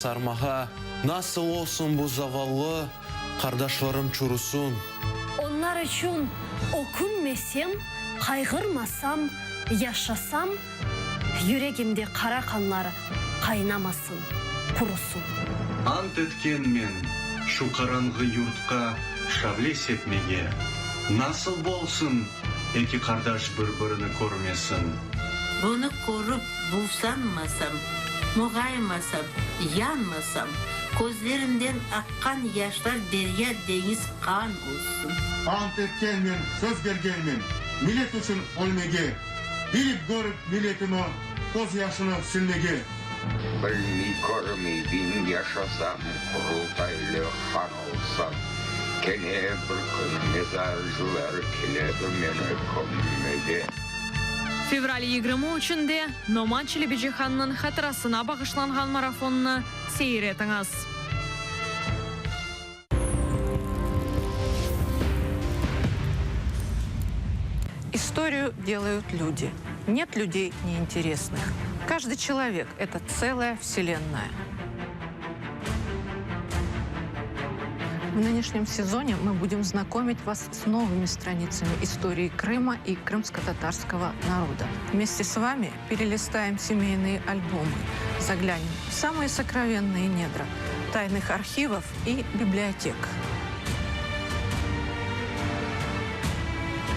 Sarmağa nasıl olsun bu zavallı qardaşlarım çürüsün. Onlar içün ökünmesem, qayğırmasam, yaşasam, yüregimde qara qanlar qaynamasın, qurusın. Ant etkenmen, şu qaranğı yurtqa şavle sepmege, Nasıl bolsun, eki qardaş bir-birini körmesin? Bunı körip buvsanmasam, muğaymasam, yanmasam, közlerimden aqqan yaşlar derya-deñiz qan olsun. Ant etkenmen, söz bergenmen, millet içün ölmege, Bilip-körip milletimi, köz yaşını silmege. Bilmey, körmey biñ yaşasam, Qurultaylı han olsam, Kene bir kün mezarcılar keledi meni kömmege. Fevral 23-nde Noman Çelebicihannıñ hatırasına bağışlanğan marafonnı seyir etiñiz. Историю делают люди. Нет людей неинтересных. Каждый человек – это целая вселенная. В нынешнем сезоне мы будем знакомить вас с новыми страницами истории Крыма и крымско-татарского народа. Вместе с вами перелистаем семейные альбомы, заглянем в самые сокровенные недра тайных архивов и библиотек.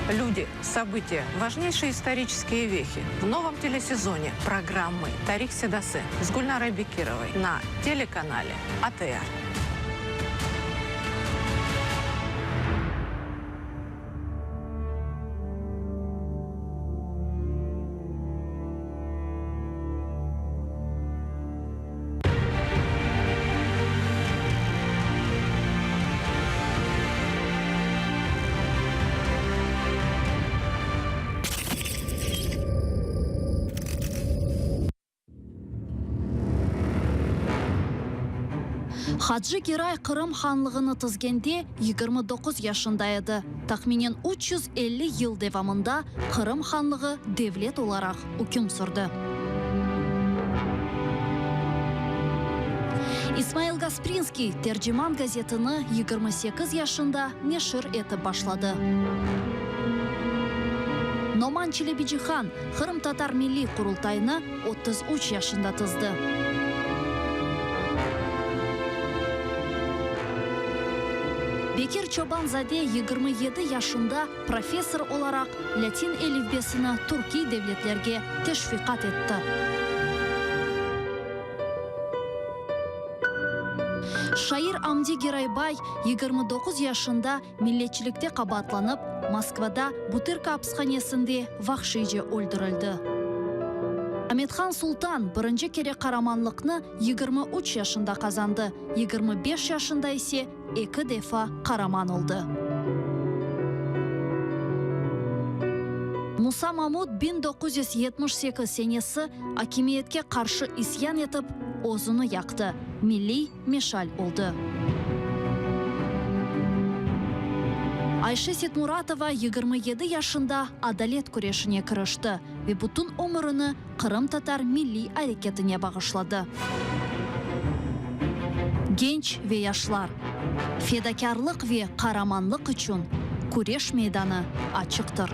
Люди, события, важнейшие исторические вехи в новом телесезоне программы «Тарих Седасы» с Гульнарой Бекировой на телеканале АТР. Hacı Geray Qırım hanlığını tizgende 29 yaşında edi. Tahminen 350 yıl devamında Qırım hanlığı devlet olaraq üküm sürdi. İsmail Gasprinskiy Terciman gazetini 28 yaşında neşir etip başladı. Noman Çelebicihan Qırımtatar Milliy Qurultaynı 33 yaşında tizdi. Bekir Çoban-zade 27 yaşında professor olaraq lâtin elifbesini türkiy devletlerge teşviqat etti. Şair Amdi Geraybay 29 yaşında milletçilikte qabaatlanıp, Moskvada Butırka apishanesinde vahşiyce öldürildi. Amethan Sultan birinci kere qaramanlıqnı 23 yaşında qazandı, 25 yaşında ise eki defa qaraman oldı. Musa Mamut 1978 senesi akimiyetke qarşı isyan etip, özüni yaqtı, milliy meşal oldı. Ayşe Setmuratova 27 yaşında adalet küreşine kirişti ve bütün ömürini qırımtatar milliy areketine bağışladı. Genç ve yaşlar, fedakârlıq ve qaramanlıq içün küreş meydanı açıqtır.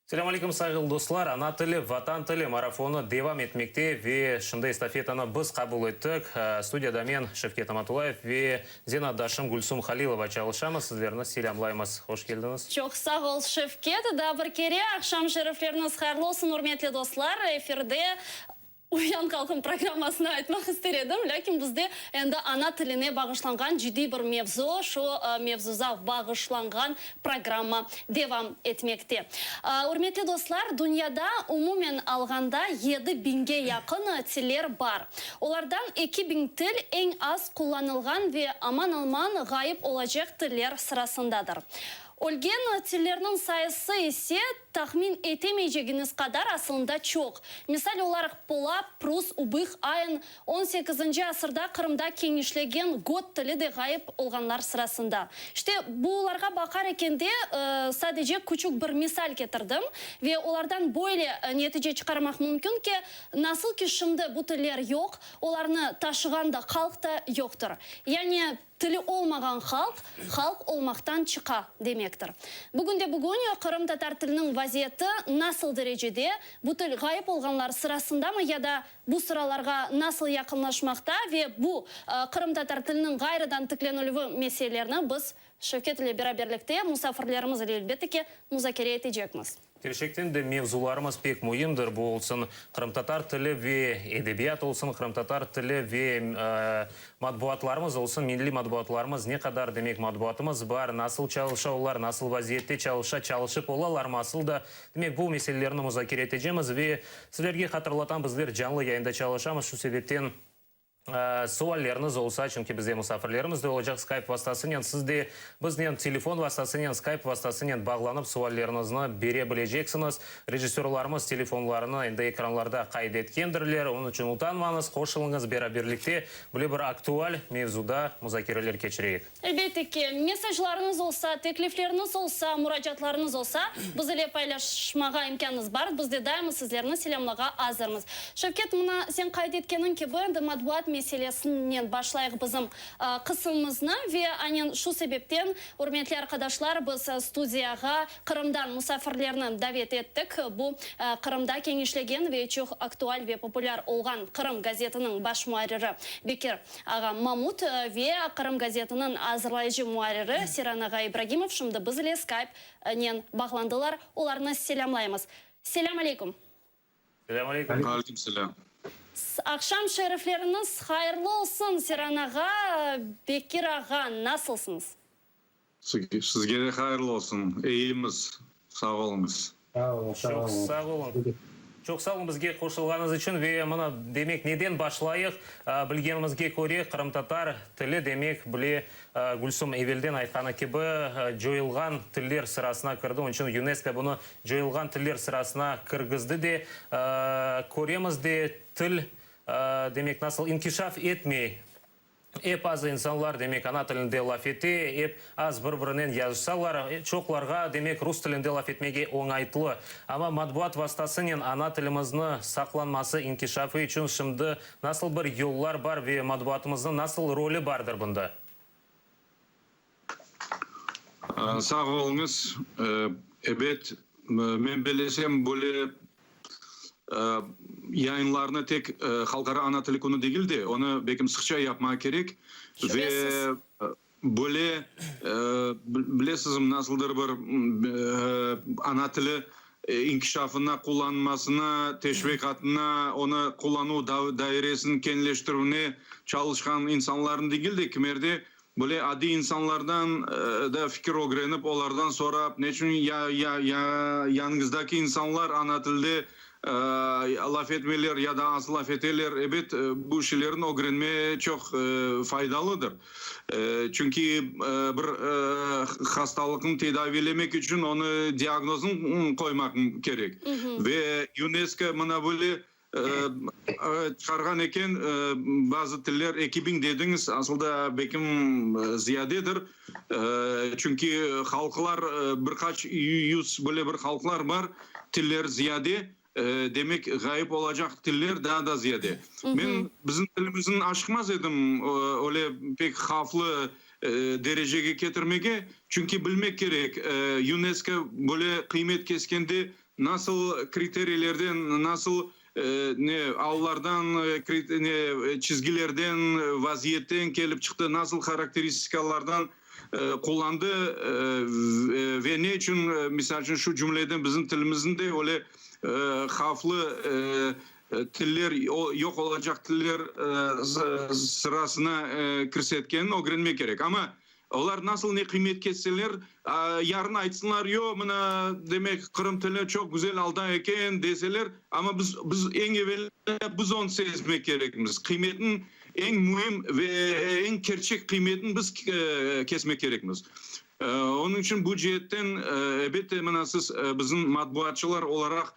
Selâm aleyküm, sayğılı dostlar! Ana tili, Vatan tili marafonı devam etmekte ve şimdi estafetanı biz qabul ettik. Studiyada men, Şevket Amatullayev ve zenaatdaşım Gülsum Halilova çalışamız. Sizlerni selâmlaymız. Hoş keldiñiz! Çoq sağ ol, Şevket. Daa bir kere aqşam şerifleriñiz hayırlı olsun, ürmetli dostlar! Efirde. Uyan halqım programmasını aytmaq ister edim, lâkin bizde endi ana tiline bağışlanğan ciddiy bir mevzu, şu mevzuza bağışlanğan programma devam etmekte. Ürmetli dostlar, dünyada umumen alğanda yedi biñge yaqın tiller bar. Olardan 2000 til eñ az qullanılğan ve aman-aman ğayıp olacaq tiller sırasındadır. Ölgen tillerniñ sayısı ise tahmin etemeycegiñiz qadar asılında çoq. Misal olaraq, polap, prus, ubıh, ayn, on sekizinci asırda Qırımda keñişlegen got tili de ğayıp olğanlar sırasında. İşte, bularğa baqar ekende, sadece küçük bir misal ketirdim ve olardan böyle netice çıqarmaq mümkün ki, nasıl ki şimdi bu tiller yoq, olarnı taşığan da halq da yoqtır. Yani, Tili olmağan halq, halq olmaqtan çıqa, demektir. Bugünde-bugün qırımtatar tiliniñ vaziyeti nasıl derecede, bu til ğayıp olğanlar sırasındamı ya da bu sıralarğa nasıl yaqınlaşmaqta ve bu qırımtatar tiliniñ ğayrıdan tiklenilüvi meselelerini biz Şevket ile beraberlikte musafirlerimiz ile elbette ki muzakere etecekmiz. Kerçekten de mevzularımız pek müimdir, bu olsun qırımtatar tili ve edebiyat olsun, qırımtatar tili ve matbuatlarımız olsun, milliy matbuatlarımız, ne qadar, demek, matbuatımız bar, nasıl çalışa olar, nasıl vaziyette çalışa, çalışıp olalarmı asıl da, demek, bu meselelerni muzakere etecemiz ve sizlerge hatırlatam, bizler canlı yayında çalışamız, şu sebepten Sualleriñiz olsa, çünki bizde musafirlerimiz de olacaq Skype vastasınen, siz de biznen telefon vastasınen, Skype vastasınen bağlanıp sualleriñizni bere bileceksiñiz. Rejissörlarımız telefonlarını endi ekranlarda qayd etkendirler, onıñ içün utanmañız, qoşulıñız, beraberlikte böyle bir aktual mevzuda muzakereler keçireyik. Elbette ki, mesajlarıñız olsa, teklifleriñiz olsa, muracaatlarıñız olsa, biz ile paylaşmağa imkânıñız bar, biz de daima sizlerni selâmlağa azırmız. Şevket, mına sen qayd etkeniñ kibi, endi matbuat meselesinen başlayıq bizim qısımımıznı ve anen şu sebepten, ürmetli arqadaşlar, biz studiyağa Qırımdan musafirlerni davet ettik. Bu, Qırımda keñişlegen ve çoq aktual ve populâr olğan Qırım gazetiniñ baş muarriri Bekir Ağa Mamut ve Qırım gazetiniñ azırlayıcı muarriri Seyran ağa İbragimov şimdi biz ile Skype nen bağlandılar. Olarnı selâmlaymız. Selâm aleyküm. Selâm aleyküm. Aleyküm selâm. Aqşam şerifleriñiz hayırlı olsun, Seyran ağa, Bekir ağa, nasılsıñız? Sizge de hayırlı olsun. Eyimiz. Sağ oluñız. Çoq sağ oluñ. Çoq sağ oluñ bizge qoşulğanıñız içün. Ve mına, demek, neden başlayıq? Bilgenimizge köre, qırımtatar tili, demek, bile Gülsum evelden aytqanı kibi, coyulğan tiller sırasına kirdi. Onıñ içün UNESCO bunı coyulğan tiller sırasına kirgizdi de. Köremiz de, til, demek, nasıl inkişaf etmey. Ep az insanlar, demek, ana tilinde laf ete, ep az bir-birinen yazışsalar, çoqlarğa, demek, rus tilinde laf etmege oñaytlı. Amma matbuat vastasınen ana tilimizni saqlanması, inkişafı içün şimdi nasıl bir yollar bar ve matbuatımıznıñ nasıl rolü bardır bunda? Sağ oluñız. Ebet, men bellesem, böyle yayınlarnı tek Halqara ana tili künü degil de, onı belkim sıqça yapmağa kerek. Ve böyle, bilesizmi, nasıldır bir ana tili inkişafına, qullanmasına, teşviqatına, onı qullanuv dairesiniñ keñleştirüvine çalışqan insanlarnı degil de, kimerde Böyle adiy insanlardan da fikir ögrenip, olardan sorap, neçün ya ya ya yanıñızdaki insanlar ana tilde laf etmeyler ya da az laf eteler, ebet, bu şeylerni ögrenme çoq faydalıdır. Çünki bir hastalıqnı tedaviylemek içün onı diagnozını qoymaq kerek. Ve UNESCO mına böyle Çıqarğan eken, bazı tiller 2000 dediñiz, asılda belkim ziyadedir, çünki halqlar bir qaç yüz böyle bir halqlar bar, tiller ziyade, demek ğayıp olacaq tiller daa da ziyade. Men bizim tilimizni aşıqmaz edim öyle pek havflı derecege ketirmege, çünki bilmek kerek, UNESCO böyle qıymet keskende Nasıl kriteriylerden, nasıl ne allardan, ne çizgilerden, vaziyetten kelip çıqtı, nasıl harakteristikalardan qullandı ve ne içün, misal içün, şu cümleden bizim tilimizni de öyle. havflı tiller, yoq olacaq tiller sırasına kirsetkenini ögrenmek kerek. Amma olar nasıl ne qıymet kesseler, yarın aytsınlar, yoq, mına, demek, qırım tili çoq güzel alda eken, deseler, amma biz, biz eñ evelâ biz onı sezmek kerekmiz, qıymetini, eñ müim ve eñ kerçek qıymetini biz kesmek kerekmiz. Onıñ içün bu ceetten, elbette, mına siz bizim matbuatçılar olaraq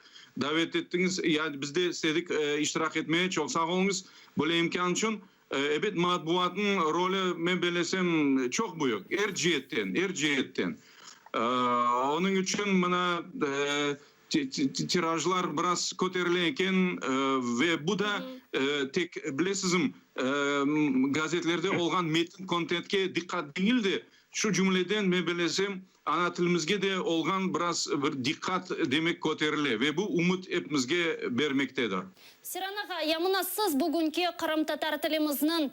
davet ettiñiz, yani biz de istedik iştirak etmeye, çoq sağ oluñız böyle imkân içün. Ebet, matbuatnıñ rolü, men bellesem, çoq büyük, er ceetten, er ceetten. Onıñ içün mına tirajlar biraz köterile eken ve bu da tek, bilesizmi, gazetlerde olğan metin, kontentke diqqat degil de, şu cümleden, men bellesem, Ana tilimizge de olğan biraz bir diqqat, demek, köterile ve bu ümüt epimizge bermektedir. Seyran ağa, ya mına siz bugünki qırımtatar tilimizniñ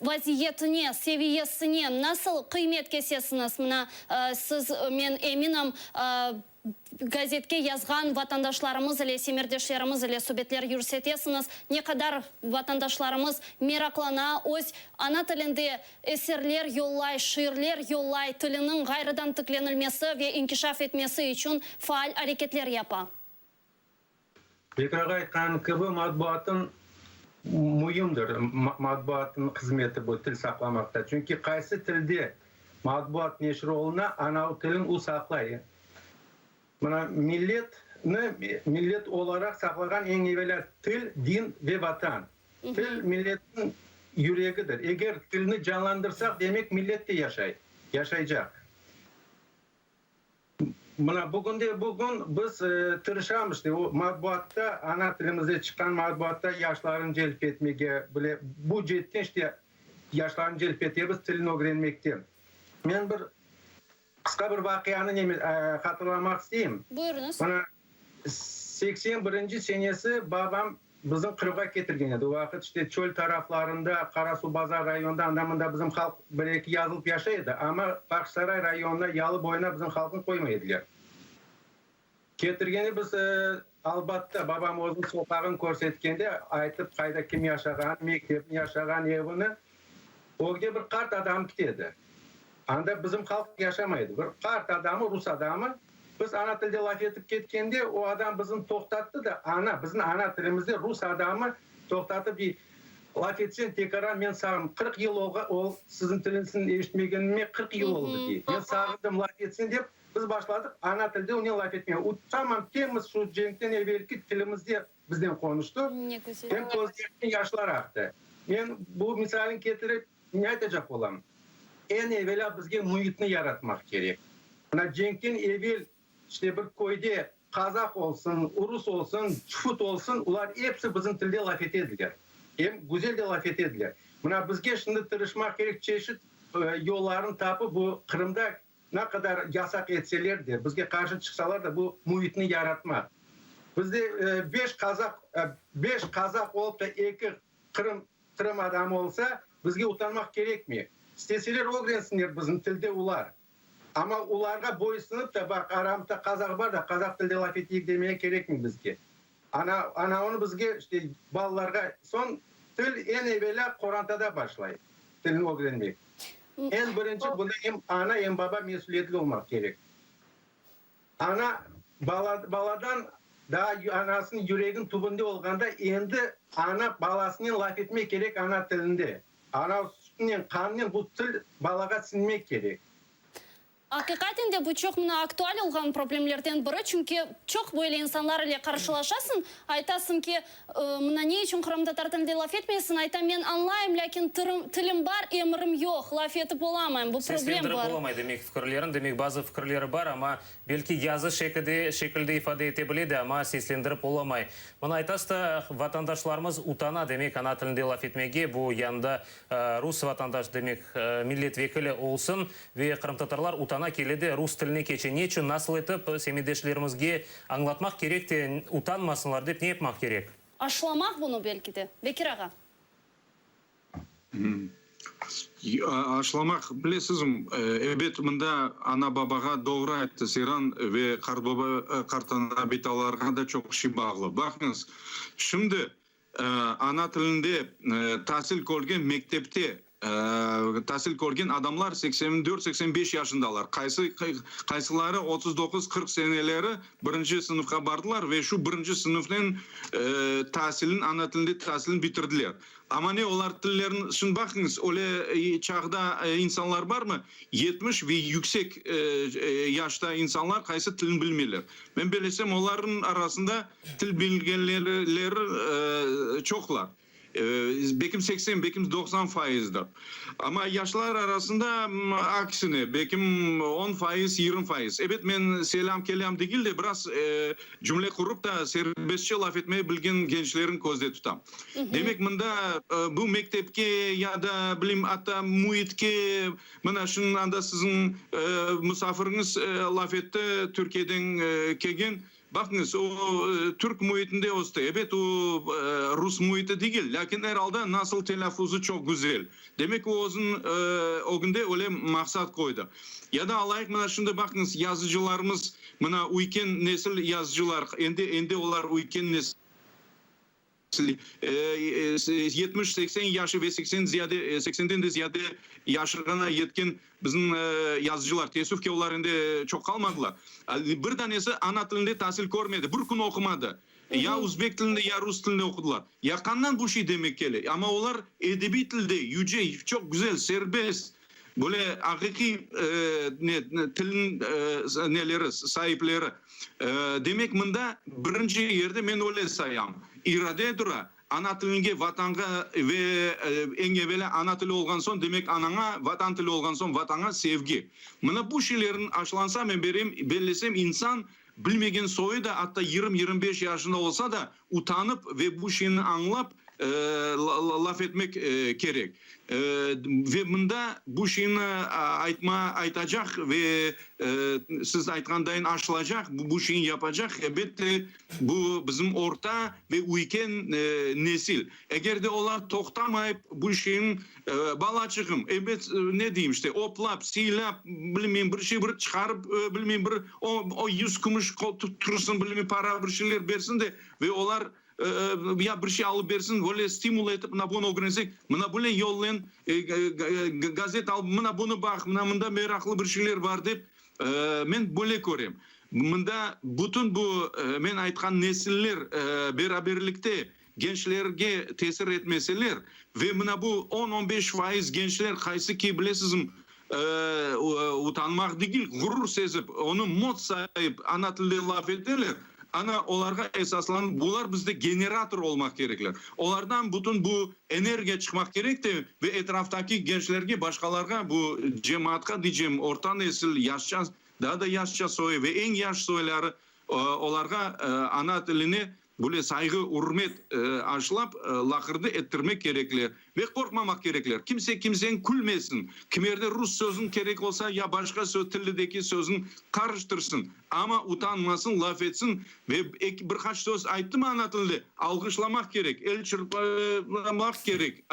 vaziyetine, seviyesine nasıl qıymet kesesiñiz? Mına siz, men eminim, Gazetke yazğan vatandaşlarımız ile, semerdeşlerimiz ile subetler yürsetesiñiz. Ne qadar vatandaşlarımız meraqlana, öz ana tilinde eserler yollay, şiirler yollay, tiliniñ ğayrıdan tiklenilmesi ve inkişaf etmesi içün faal areketler yapa? Bekir ağa aytqanı kibi, matbuatın müimdir, matbuatnıñ hızmeti bu til saqlamaqta. Çünki qaysı tilde matbuat neşir oluna, anav tilin u saqlay. Mına milletni millet olaraq saqlağan eñ evelâ til, din ve vatan. Til milletniñ yüregidir. Eger tilni canlandırsaq, demek millet de yaşay, yaşaycaq. Mına bugünde bugün biz tırışamız, işte, o matbuatta, ana tilimizde çıqqan matbuatta yaşlarnı celp etmege, bile bu ceetten, işte, yaşlarnı celp etemiz tilni ögrenmekte. Men bir qısqa bir vaqianı neme hatırlamaq isteyim. Buyurıñız. Mına 81-nci senesi babam Bizni Qırımğa ketirgen edi. O vaqıt işte çöl taraflarında, Qarasuvbazar rayonında, anda-mında bizim halq bir-eki yazılıp yaşay edi, amma Bağçasaray rayonına, yalı boyuna bizim halqnı qoymay ediler. Ketirgende biz Albatta, babam özüniñ soqağını körsetkende, aytıp qayda kim yaşağanı, mektepni, yaşağan evini, ögde bir qart adam ketedi. Anda bizim halq yaşamay edi. Bir qart adamı, rus adamı, biz ana tilde laf etip ketkende, o adam bizni toqtattı da, ana, bizim ana tilimizde rus adamı toqtatıp dey, Laf etseñ tekaran men sağım, 40 yıl olğa, ol, siziñ tiliñizni eşitmegenime 40 yıl oldı, dey. Men sağındım laf etseñ dep, biz başladıq ana tilde onen laf etmege. O tamam temiz şu cenkten evelki tilimizde biznen qonuştı. Em közlerinden yaşlar aqtı. Men bu misalni ketirip Ne aytacaq olam? Eñ evelâ bizge müitni yaratmaq kerek. Mına cenkten evel işte bir köyde qazaq olsun, urus olsun, çufut olsun, olar episi bizim tilde laf ete ediler. Em güzel de laf ete ediler. Mına bizge şimdi tırışmaq kerek çeşit yollarını tapıp bu Qırımda ne qadar yasaq etseler de, bizge qarşı çıqsalar da bu müitni yaratmaq. Bizde beş qazaq, beş qazaq olıp da eki Qırım Qırım adamı olsa, bizge utanmaq kerekmi? İsteseler ögrensinler bizim tilde olar. Amma olarğa boysunıp da, baq, aramızda qazaq bar da, qazaq tilde laf eteyik demeye kerekmi bizge? Ana, ana onı bizge, işte, balalarğa, soñ til eñ evelâ qorantada başlay, tilni ögrenmek. Eñ birinci bunda em ana, em baba mesüliyetli olmaq kerek. Ana, bala, baladan daa anasınıñ yüreginiñ tübünde olğanda endi ana balasınen laf etmek kerek ana tilinde. Ana sütünen, qanınen bu til balağa siñmek kerek. Aqiqaten de bu çoq mına aktual olğan problemlerden biri, çünki çoq böyle insanlar ile qarşılaşasıñ, aytasıñ ki, Mına ne içün qırımtatar tilinde laf etmeysiñ? Ayta, men añlayım, lâkin tilim bar, emirim yoq, laf etip olamayım. Bu problem Seslendirip bar. olamay, demek, fikirlerin. Demek, bazı fikirleri bar, amma belki yazı şekide, şekilde ifade ete bile de, amma seslendirip olamay. Mına aytasız da, vatandaşlarımız utana, demek, ana tilinde laf etmege, bu yanında rus vatandaş, demek, millet vekili olsun ve qırımtatarlar utana kele de rus tiline keçe. Neçün, nasıl etip semetdeşlerimizge Añlatmaq kerek de, utanmasınlar dep ne yapmaq kerek? Aşılamaq bunı belki de, Bekir ağa. Aşılamaq, bilesizmi, ebet, mında ana-babağa, doğru ayttı Seyran, ve qartbaba, qartana, bitalarğa da çoq şey bağlı. Baqıñız, şimdi ana tilinde tasil körgen mektepte tasil körgen adamlar 84, 85 yaşındalar. Qaysı, qaysıları 39, 40 seneleri birinci sınıfqa bardılar ve şu birinci sınıfnen tasilin, ana tilinde tasilin bitirdiler. Amma ne, olar tillerin, şimdi baqıñız, öyle çağda insanlar barmı, 70 ve yüksek yaşta insanlar qaysı tilni bilmeyler. Men bellesem, olarnıñ arasında til bilgenleri çoqlar. Belkim 80, belkim 90 faizdir. Amma yaşlar arasında aksine, belkim on faiz, 20 faiz. Ebet, men selâm-kelâm degil de, biraz cümle qurıp da serbestçe laf etmeye bilgen gençlerni közde tutam. Demek, mında bu mektepke ya da, bileyim, atta müitke, mına şimdi anda siziñ musafiriñiz laf etti, Türkiyeden kelgen, baqıñız, o türk müitinde östi. Ebet, o rus müiti degil, lâkin er alda nasıl telâffuzı çoq güzel. Demek, o özüniñ ögünde öyle maqsat qoydı. Ya da alayıq, mına şimdi baqıñız, yazıcılarımız, mına üyken nesil yazıcılar, endi, endi olar üyken nesil. 70, 80 yaşı ve 80 ziyade, seksenden de ziyade yaşına yetken bizim yazıcılar, teessüf ki, olar endi çoq qalmadılar. Bir danesi ana tilinde tasil körmedi, bir kün oqumadı. Ya uzbek tilinde, ya rus tilinde oqudılar. Yaqandan bu şey demek kele. Amma olar edebiy tilde yüce, çoq güzel, serbest, böyle aqiqiy ne, tilniñ neleri, saipleri. Demek, mında birinci yerde men öyle sayam, irade tura, ana tilinge, Vatanğa ve eñ evelâ ana tili olğan soñ, demek, anaña, Vatan tili olğan soñ, Vatanğa sevgi. Mına bu şeylerniñ aşılansa, men berem, bellesem, insan bilmegen soyu da, atta 20, 25 yaşında olsa da, utanıp ve bu şeyni añlap laf etmek kerek. Ve mında bu şeyni aytma, aytacaq ve siz aytqandayın aşılacaq, bu şeyni yapacaq, elbette, bu bizim orta ve üyken nesil. Eger de olar toqtamayıp bu şeyni, balaçığım, elbet, ne deyim, işte, oplap, sıylap, bilmeyim, bir şey bir çıqarıp, bilmeyim, bir o yüz kümüş tuttursın, bilmeyim, para bir şeyler bersin de, ve olar ya bir şey alıp bersin, böyle stimul etip, mına bunı ögrensek, mına böyle yolnen gazet alıp, mına bunı baq, mına mında meraqlı bir şeyler bar dep, men böyle körem. Mında bütün bu men aytqan nesiller beraberlikte gençlerge tesir etmeseler ve mına bu on, on beş faiz gençler qaysı ki, bilesizmi, utanmaq degil, ğurur sezip, onı mod sayıp ana tilde laf eteler, ana olarğa esaslanıp, bular bizde generator olmaq kerekler. Olardan bütün bu energiya çıqmaq kerek de ve etraftaki gençlerge, başqalarğa, bu cemaatqa diycem, orta nesil, yaşça, daa da yaşça soyu ve eñ yaş soyları, olarğa ana tiline Böyle sayğı, ürmet aşlap, laqırdı ettirmek kerekler ve qorqmamaq kerekler. Kimse kimseni külmesin. Kimerde rus sözün kerek olsa, ya başqa söz tillideki sözün qarıştırsın. Amma utanmasın, laf etsin ve bir qaç söz ayttımı ana tilinde, alğışlamaq kerek, el çırpmaq kerek,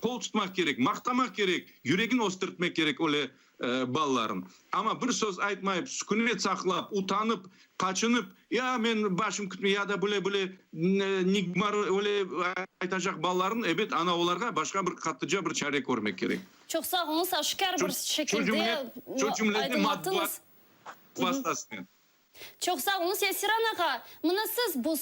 qol tutmaq kerek, maqtamaq kerek, yüregin östürtmek kerek öyle Balalarım. Amma bir söz aytmayıp, sükünet saqlap, utanıp, qaçınıp, ya men başım kütmey, ya da böyle, böyle nigmar öyle aytacaq balalarnıñ, ebet, ana olarğa başqa bir qattıca bir çare körmek kerek. Çoq sağ oluñız, aşkâr bir şekilde aydınlattıñız. Vastasınen. Çoq sağ oluñız, Yasiran ağa. Mına siz bu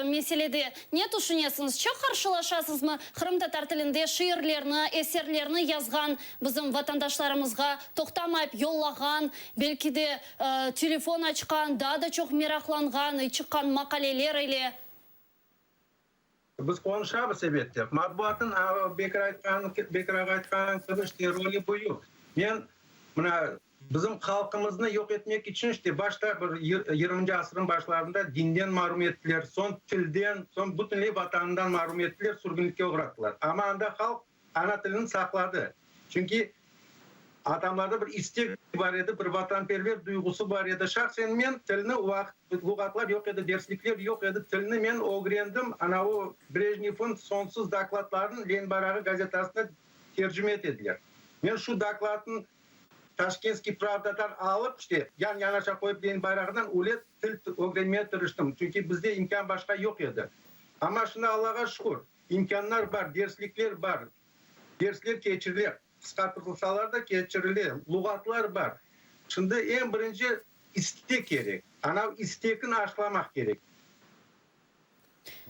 meselede ne tüşünesiñiz? Çoq qarşılaşasıñızmı qırımtatar tilinde şiirlerni, eserlerni yazğan bizim vatandaşlarımızğa toqtamayıp yollağan, belki de telefon açqan, daa da çoq meraqlanğan, çıqqan maqaleler ile? Biz qonuşamız, elbette. Matbuatnıñ, Bekir aytqan, Bekir ağa aytqan kibi, işte, roli büyük. Men, mına, Bizim halqımıznı yoq etmek içün işte başta bir yigirminci asırnıñ başlarında dinden marum ettiler, soñ tilden, soñ bütünley vatanından marum ettiler, sürgünlikke oğrattılar. Amma anda halq ana tilini saqladı. Çünki adamlarda bir istek bar edi, bir vatanperver duyğusı bar edi. Şahsen men tilni o vaqıt luğatlar yoq edi, derslikler yoq edi, tilni men ögrendim, ana o Brejnevniñ soñsuz dokladlarını Lenin bayrağı gazetasında. tercime etediler. Men şu dokladnı Taşkentskiy pravdadan alıp, işte, yan-yanaşa qoyıp Lenin bayrağından öyle til ögrenmeye tırıştım. Çünki bizde imkân başqa yoq edi. Amma şimdi Allağa şükür, imkânlar bar, derslikler bar, dersler keçirile, qısqartılsalar da keçirile, luğatlar bar. Şimdi eñ birinci istek kerek. Anav istekni aşlamaq kerek.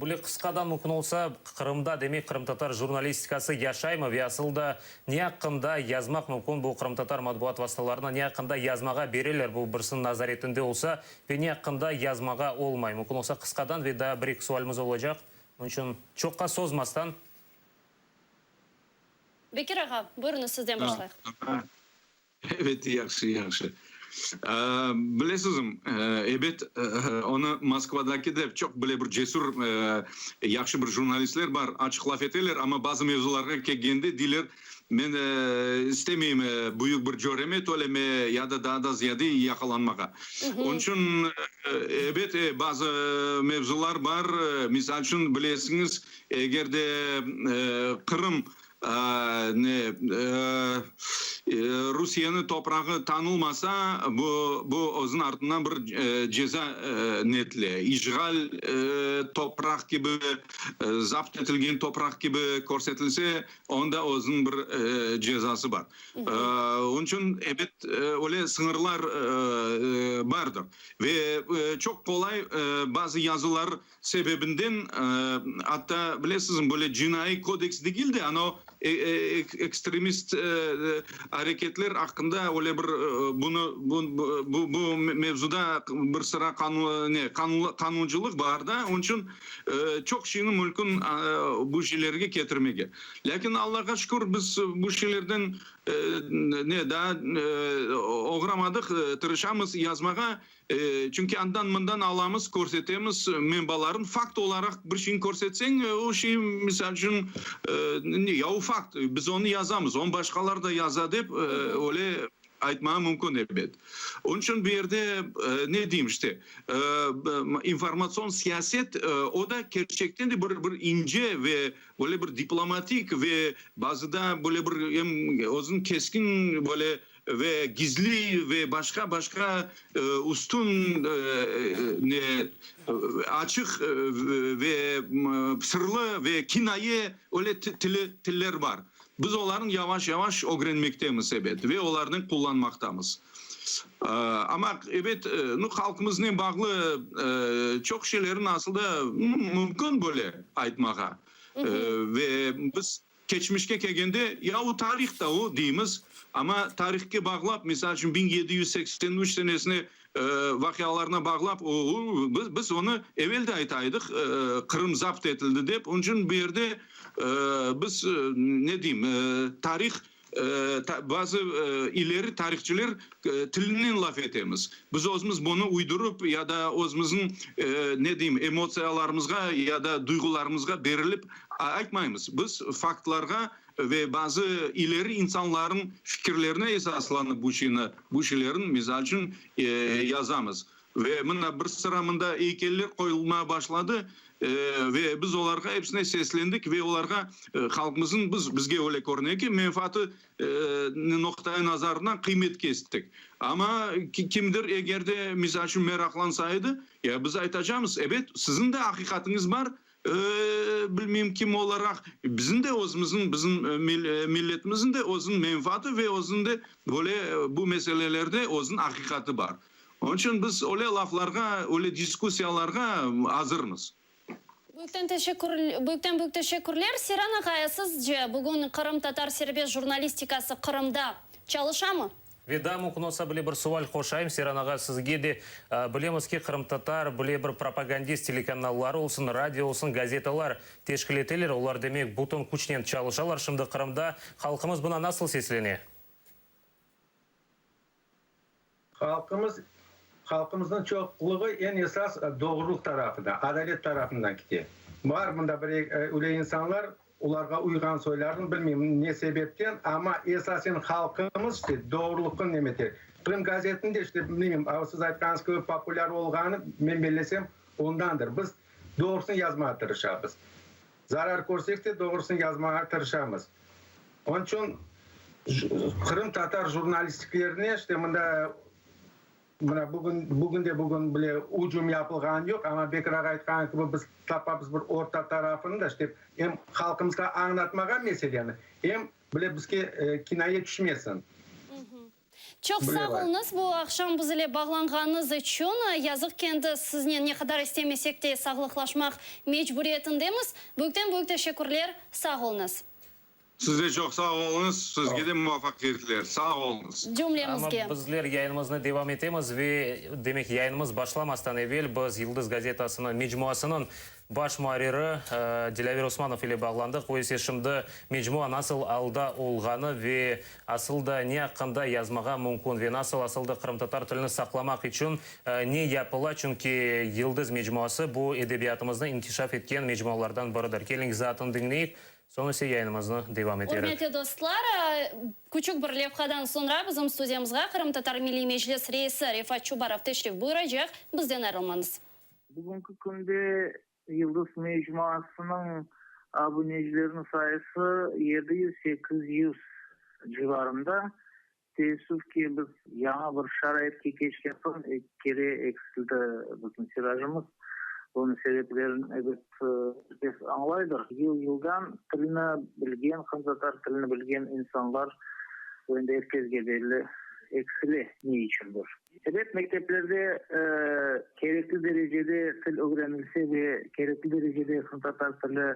Böyle qısqadan mümkün olsa, Qırımda, demek, qırımtatar jurnalistikası yaşaymı ve asıl da ne aqqında yazmaq mümkün bu qırımtatar matbuat vastalarına, ne aqqında yazmağa bereler bu birisiniñ nazaretinde olsa ve ne aqqında yazmağa olmay? Mümkün olsa qısqadan ve daa bir-eki sualimiz olacaq, onıñ içün çoqqa sozmastan. Bekir ağa, buyurıñız, sizden başlayıq. Evet, yahşı, yahşı. Bilesizmi, ebet, onı Moskvadaki de çoq bile bir cesür, yahşı bir jurnalistler bar, açıq laf eteler, amma bazı mevzularğa kelgende deyler, men istemeyim büyük bir cöreme töleme ya da daa da ziyade yaqalanmağa. Onıñ içün, ebet, bazı mevzular bar, misal içün, bilesiñiz, eger de Qırım Ne, Rusiyeniñ toprağı tanılmasa, bu, bu özüniñ artından bir ceza netile. İşğal topraq kibi, zapt etilgen topraq kibi körsetilse, onda özüniñ bir cezası bar. Onıñ içün, ebet, öyle sıñırlar bardır. Ve çoq qolay bazı yazılar Sebebinden, atta, bilesizmi, böyle cinaiy kodeks degil de, ana o ekstremist areketler aqqında öyle bir bunı, bu bu mevzuda bir sıra qanun, ne, qanuncılıq bar da, onıñ içün çoq şeyni mümkün bu şeylerge ketirmege. Lâkin, Allağa şükür, biz bu şeylerden ne, daa oğramadıq, tırışamız yazmağa. Çünki andan-mından alamız, körsetemiz menbaların, fakt olaraq bir şeyni körsetseñ, o şey, misal içün, ya o fakt, biz onı yazamız, onı başqalar da yaza dep, öyle aytmağa mümkün, ebet. Onıñ içün bu yerde, ne deyim, işte, informatsion siyaset, o da kerçekten de bir bir ince ve böyle bir diplomatik ve bazıda böyle bir em özüniñ keskin böyle Ve gizli ve başqa-başqa üstün ne, açıq ve sırlı ve kinaye öyle tili, tiller bar. Biz olarnı yavaş-yavaş ögrenmektemiz, ebet, ve olarnı qullanmaqtamız. Amma, ebet, nu, halqımıznen bağlı çoq şeylerni asıl da mümkün böyle aytmağa. Ve biz Keçmişke kelgende, ya o tarih da o, deymiz, amma tarihke bağlap, misal içün, 1783 senesine vaqialarına bağlap, o, biz, biz onı evel de ayta edik, Qırım zapt etildi dep, onıñ içün bu yerde biz, ne deyim, tarih, bazı ileri tarihçiler tilinen laf etemiz. Biz özümiz bunı uydurıp ya da özümizniñ, ne deyim, emotsiyalarımızğa ya da duyğularımızğa berilip aytmaymız. Biz faktlarğa ve bazı ileri insanlarnıñ fikirlerine esaslanıp bu şeyni, bu şeylerni, misal içün, yazamız. Ve mına bir sıra mında eykeller qoyulmağa başladı, ve biz olarğa episine seslendik ve olarğa halqımıznıñ, biz, bizge öyle körüne ki, menfaatı noqtai nazarından qıymet kestik. Amma kimdir eger de, misal içün, meraqlansa edi, ya biz aytacamız, ebet, siziñ de aqiqatıñız bar, bilmeyim kim olaraq, bizim de özümizniñ, bizim milletimizniñ de özüniñ menfaatı ve özüniñ de böyle bu meselelerde özüniñ aqiqatı bar. Onıñ içün biz öyle laflarğa, öyle diskussiyalarğa azırmız. Büyükten teşekkür, büyükten büyük teşekkürler. Seyran ağa, sizce, bugün qırımtatar serbest jurnalistikası Qırımda çalışamı? Ve daa mümkün olsa bile bir sual qoşayım, Seyran ağa, sizge de. Bilemiz ki, qırımtatar bile bir propagandist telekanalları olsun, radio olsun, gazetalar teşkil eteler. Olar, demek, bütün küçnen çalışalar şimdi Qırımda. Halqımız buna nasıl seslene? Halqımız, halqımıznıñ çoqluğı eñ esas doğrulıq tarafından, adalet tarafından kete. Bar mında bir öyle insanlar, olarğa uyğan soylarnı, bilmeyim ne sebepten, amma esasen halqımız işte doğrulıqnı nemete. Qırım gazetiniñ de işte, bilmeyim, siz aytqanıñız kibi populâr olğanı, men bellesem, ondandır. Biz doğrusını yazmağa tırışamız. Zarar körsek de, doğrusını yazmağa tırışamız. Onıñ içün qırımtatar jurnalistlerine işte mında mına bugün, bugün de bugün bile ücüm yapılğanı yoq, amma Bekir ağa aytqanı kibi biz tapamız bir orta tarafını da işte em halqımızğa añlatmağa meseleni, em bile bizge kinaye tüşmesin. Çoq sağ oluñız bu aqşam biz ile bağlanğanıñız içün. Yazıq ki, endi siznen ne qadar istemesek de sağlıqlaşmaq mecburiyetindemiz. Büyükten-büyük teşekkürler, sağ oluñız. Siz de çoq sağ oluñız, sizge de muvafaqiyetler. Sağ oluñız. Cümlemizge. Amma bizler yayınımıznı devam etemiz ve, demek, yayınımız başlamastan evel biz Yıldız gazetasınıñ mecmuasınıñ Baş muarriri Dilâver Osmanov ile bağlandıq. O ise şimdi mecmua nasıl alda olğanı ve asıl da ne aqqında yazmağa mümkün ve nasıl asıl da qırımtatar tilini saqlamaq içün ne yapıla, çünki Yıldız mecmuası bu edebiyatımıznı inkişaf etken mecmualardan biridir. Keliñ izaatını diñleyik, soñ ise yayınımıznı devam eterik. Ürmetli dostlar, küçük bir levhadan soñra bizim studiyamızğa Qırımtatar Milliy Meclis reisi Refat Çubarov teşrif buyuracaq. Bizden ayrılmañız. Bugünki künde Yıldız mecmuasınıñ abunecileriniñ sayısı 700-800 civarında. Teessüf ki, biz yañı bir şaraitke keçken soñ eki kere eksildi bizim tirajımız. Bunıñ sebeplerini, ebet, er kes añlaydır. Yıl-yıldan tilni bilgen, qırımtatar tilini bilgen insanlar, bu endi er kesge belli, eksile ne içündir. Ebet, mekteplerde kerekli derecede til ögrenilse ve kerekli derecede qırımtatar tili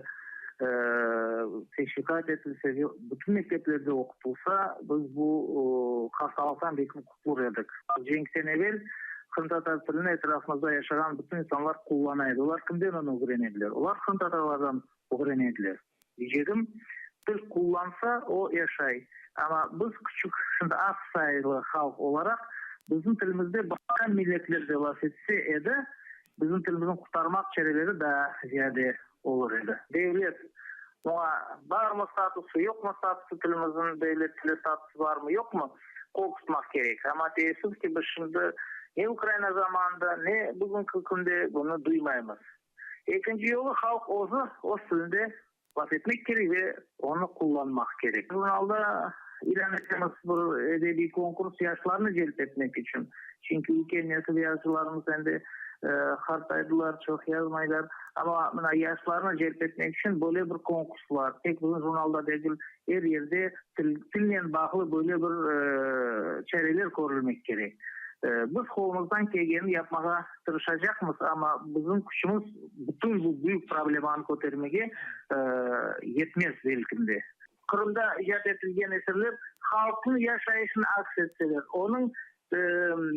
teşviqat etilse ve bütün mekteplerde oqutılsa, biz bu hastalıqtan belki qutulır edik. Cenkten evel qırımtatar tilini etrafımızda yaşağan bütün insanlar qullana edi. Olar kimden onı ögrene ediler? Olar qırımtatarlardan ögrene ediler. Deycegim, til qullansa, o yaşay. Amma biz küçük, şimdi az sayılı halq olaraq, bizim tilimizde başqa milletler de laf etse edi, bizim tilimizni qurtarmaq çareleri daa ziyade olur edi. Devlet buña barmı statusı, yoqmı statusı, tilimizniñ devlet tili statusı barmı, yoqmı, qol tutmaq kerek. Amma teessüf ki, biz şimdi ne Ukraina zamanında, ne bugünki künde bunı duymaymız. Ekinci yolu, halq özü öz tilinde laf etmek kerek ve onı qullanmaq kerek. Jurnalda ilân etemiz bir edebiy konkurs yaşlarnı celp etmek içün. Çünki üyken nesil yazıcılarımız endi qartaydılar, çoq yazmaylar. Amma mına yaşlarnı celp etmek içün böyle bir konkurslar, tek bizim jurnalda degil, er yerde til, tilnen bağlı böyle bir çareler körülmek kerek. Biz qolumızdan kelgenini yapmağa tırışacaqmız, amma bizim küçümiz bütün bu büyük problemanı kötermege yetmez belkim de. Qırımda icat etilgen eserler halqnıñ yaşayışını aks etseler, onıñ,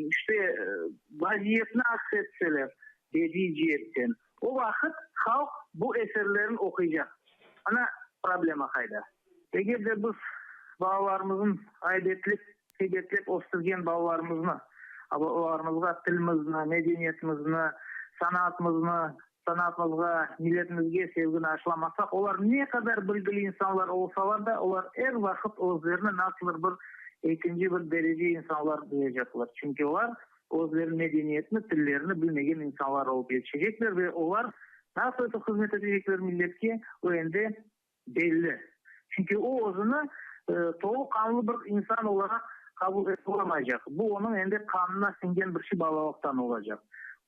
işte, vaziyetini aks etseler bediiy ceetten, o vaqıt halq bu eserlerni oquycaq. Ana problema qayda? Eger de biz balalarımıznıñ aybetlep, qıybetlep östürgen balalarımıznı, olarımızğa tilimizni, medeniyetimizni, sanatımıznı, sanatımızğa, milletimizge sevgini aşılamasaq, olar ne qadar bilgili insanlar olsalar da, olar er vaqıt özlerini nasıldır bir ekinci bir derece insanlar duyacaqlar. Çünki olar özleriniñ medeniyetini, tillerini bilmegen insanlar olıp yetişecekler ve olar nasıl etip hızmet etecekler milletke, o endi Belli. Çünki o özüni tolu qanlı bir insan olaraq qabul etip olamaycaq. Bu onıñ endi qanına siñgen bir şey balalıqtan olacaq.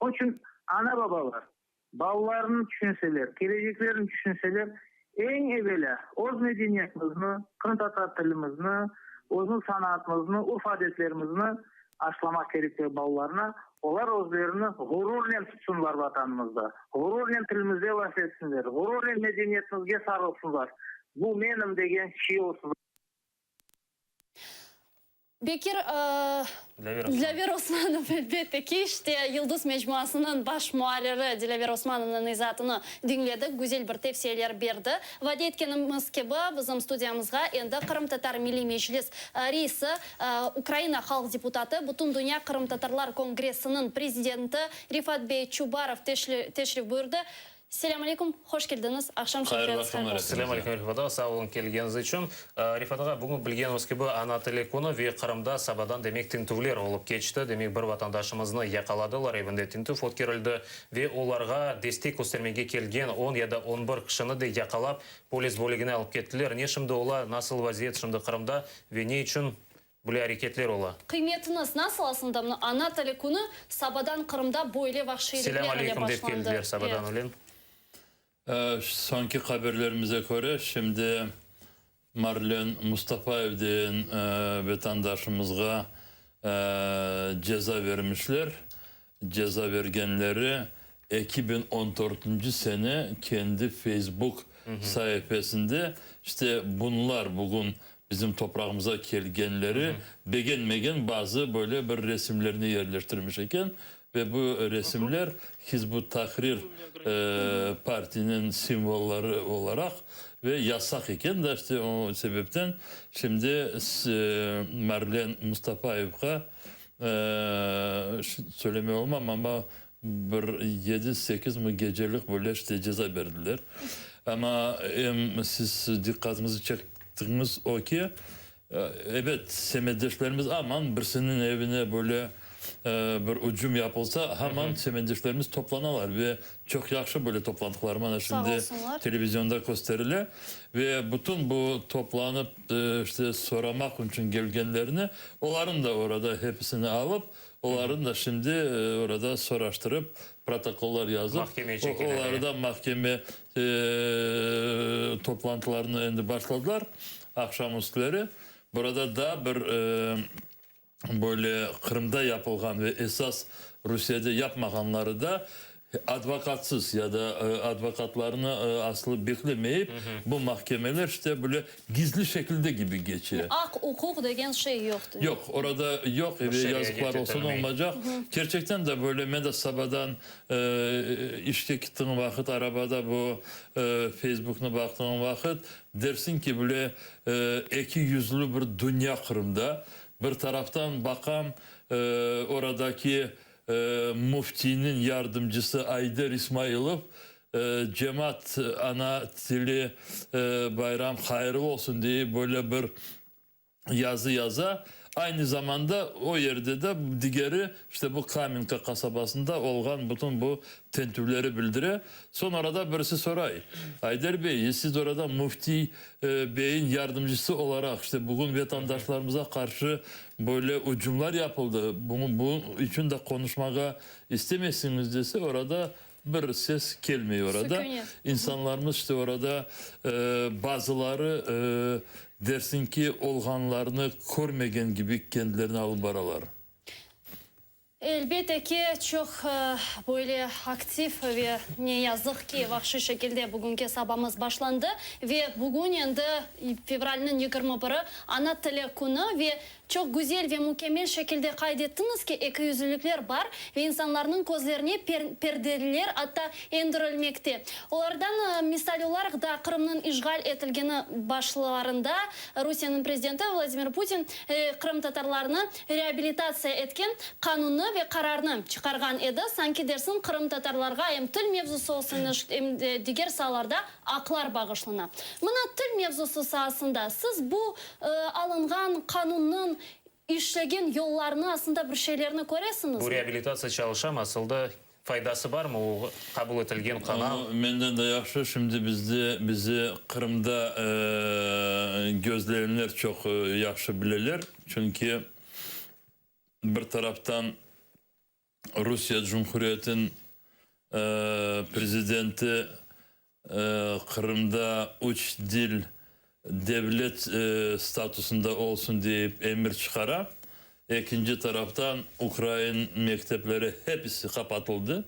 Onıñ içün ana-babalar balalarını tüşünseler, keleceklerini tüşünseler, eñ evelâ öz medeniyetimizni, qırımtatar tilimizni, özüniñ sanatımıznı, urf-adetlerimizni aşlamaq kerekler balalarına, olar özlerini ğururnen tutsınlar Vatanımızda, ğururnen tilimizde laf etsinler, ğururnen medeniyetimizge sarılsınlar, bu menim degen şey olsun. Bekir Dilâver Osmanov, elbette ki, işte, Yıldız mecmuasınıñ baş muarriri Dilâver Osmanovnıñ izaatını diñledik, güzel bir tevsiyeler berdi. Vade etkenimiz kibi, bizim studiyamızğa endi Qırımtatar Milliy Meclis reisi, Ukraina halq deputatı, Bütündünya qırımtatarlar kongressiniñ prezidenti Refat bey Çubarov teşrif buyurdı. Selâm aleyküm, hoş keldiñiz, aqşam şerifleriñiz hayırlı olsun. Selâm aleyküm, Refat ağa, sağ oluñ kelgeniñiz içün. Refat ağa, bugün bilgenimiz kibi, Ana tili künü ve Qırımda sabadan demek tintüvler olıp keçti. Demek, bir vatandaşımıznı yaqaladılar, evinde tintüv ötkerildi ve olarğa destek köstermege kelgen on ya da on bir kişini de yaqalap, polis bölügine alıp kettiler. Ne şimdi ola, nasıl vaziyet şimdi Qırımda ve ne içün böyle areketler ola? Qıymetiñiz nasıl aslında mına Ana tili künü sabadan Qırımda böyle vahşiylikler Selâm ile aleyküm dep başlandı? keldiler sabadan Evet. ölen. Soñki haberlerimize köre, şimdi Marlen Mustafayev degen vetandaşımızğa ceza vermişler. Ceza bergenleri 2014-nci sene kendi Facebook saifesinde işte bunlar bugün bizim toprağımıza kelgenleri begenmegen bazı böyle bir resimlerni yerleştirmiş eken ve bu resimler Hizb ut-Tahrir partiniñ simvolları olaraq ve yasaq eken da işte o sebepten şimdi Marlen Mustafayevqa Söylemey olmam, amma bir yedi-sekiz mi gecelik böyle işte ceza berdiler. Amma em siz diqqatıñızı çektiñiz o ki, ebet, semetdeşlerimiz aman birisiniñ evine böyle bir ücüm yapılsa, aman semetdeşlerimiz toplanalar ve çoq yahşı böyle toplantıqlar mana şimdi televizionda kösterile. Ve bütün bu toplanıp işte soramaq içün kelgenlerni, olarnı da orada hepisini alıp, olarnı da şimdi orada soraştırıp, protokollar yazıp, oları da mahkeme toplantılarını endi başladılar aqşam üstleri. Burada daa bir böyle Qırımda yapılğan ve esas Rusiyede yapmağanları da advokatsız ya da advokatlarnı aslı beklemeyip bu mahkemeler işte böyle gizli şekilde kibi keçe. Aq-uquq degen şey yoq. Yoq, orada yoq ve yazıqlar olsun olmaycaq. Kerçekten de böyle men de sabadan işke kettiğim vaqıt arabada bu Feysbuknı baqtığım vaqıt dersiñ ki bile eki yüzlü bir dünya Qırımda. Bir taraftan baqam, oradaki müftiyniñ yardımcısı Ayder İsmailov, Cemaat, ana tili bayram hayırlı olsun dey böyle bir yazı yaza. Aynı zamanda o yerde de digeri, işte bu Kamenka qasabasında olğan bütün bu tentüvleri bildire. Soñ arada birisi soray, Ayder bey, siz orada müftiy beyin yardımcısı olaraq, işte bugün vetandaşlarımıza qarşı böyle ücümlar yapıldı, bunıñ içün de qonuşmağa istemeysiñiz dese, orada bir ses kelmey orada. İnsanlarımız işte orada bazıları dersiñ ki, olğanlarnı körmegen kibi kendilerini alıp baralar. Elbette ki, çoq böyle aktiv ve ne yazıq ki, vahşiy şekilde bugünki sabamız başlandı. Ve bugün endi fevralniñ yigirmi biri, Ana tili künü ve çoq güzel ve mükemmel şekilde qayd ettiñiz ki, ekiyüzlülikler bar ve insanlarnıñ közlerine perdeler atta endirilmekte. Olardan misal olaraq da Qırımnıñ işğal etilgeni başlarında Rusiyeniñ prezidenti Vladimir Putin qırımtatarlarnı reabilitatsiya etken qanunnı ve qararnı çıqarğan edi, sanki dersiñ qırımtatarlarğa em til mevzusı olsun, em de diger saalarda aqlar bağışlana. Mına til mevzusı saasında siz bu alınğan qanunnıñ işlegen yollarını aslında bir şeylerni köresiñizmi? Bu reabilitatsiya çalışamı asılda? Faydası barmı o qabul etilgen qanun? Menden de yahşı, şimdi bizde, bizi Qırımda gözleyenler çoq yahşı bileler, çünki bir taraftan Rusiye Cumhuriyetiniñ prezidenti Qırımda üç dil devlet statusında olsun deyip emir çıqara. Ekinci taraftan, ukrain mektepleri hepisi qapatıldı.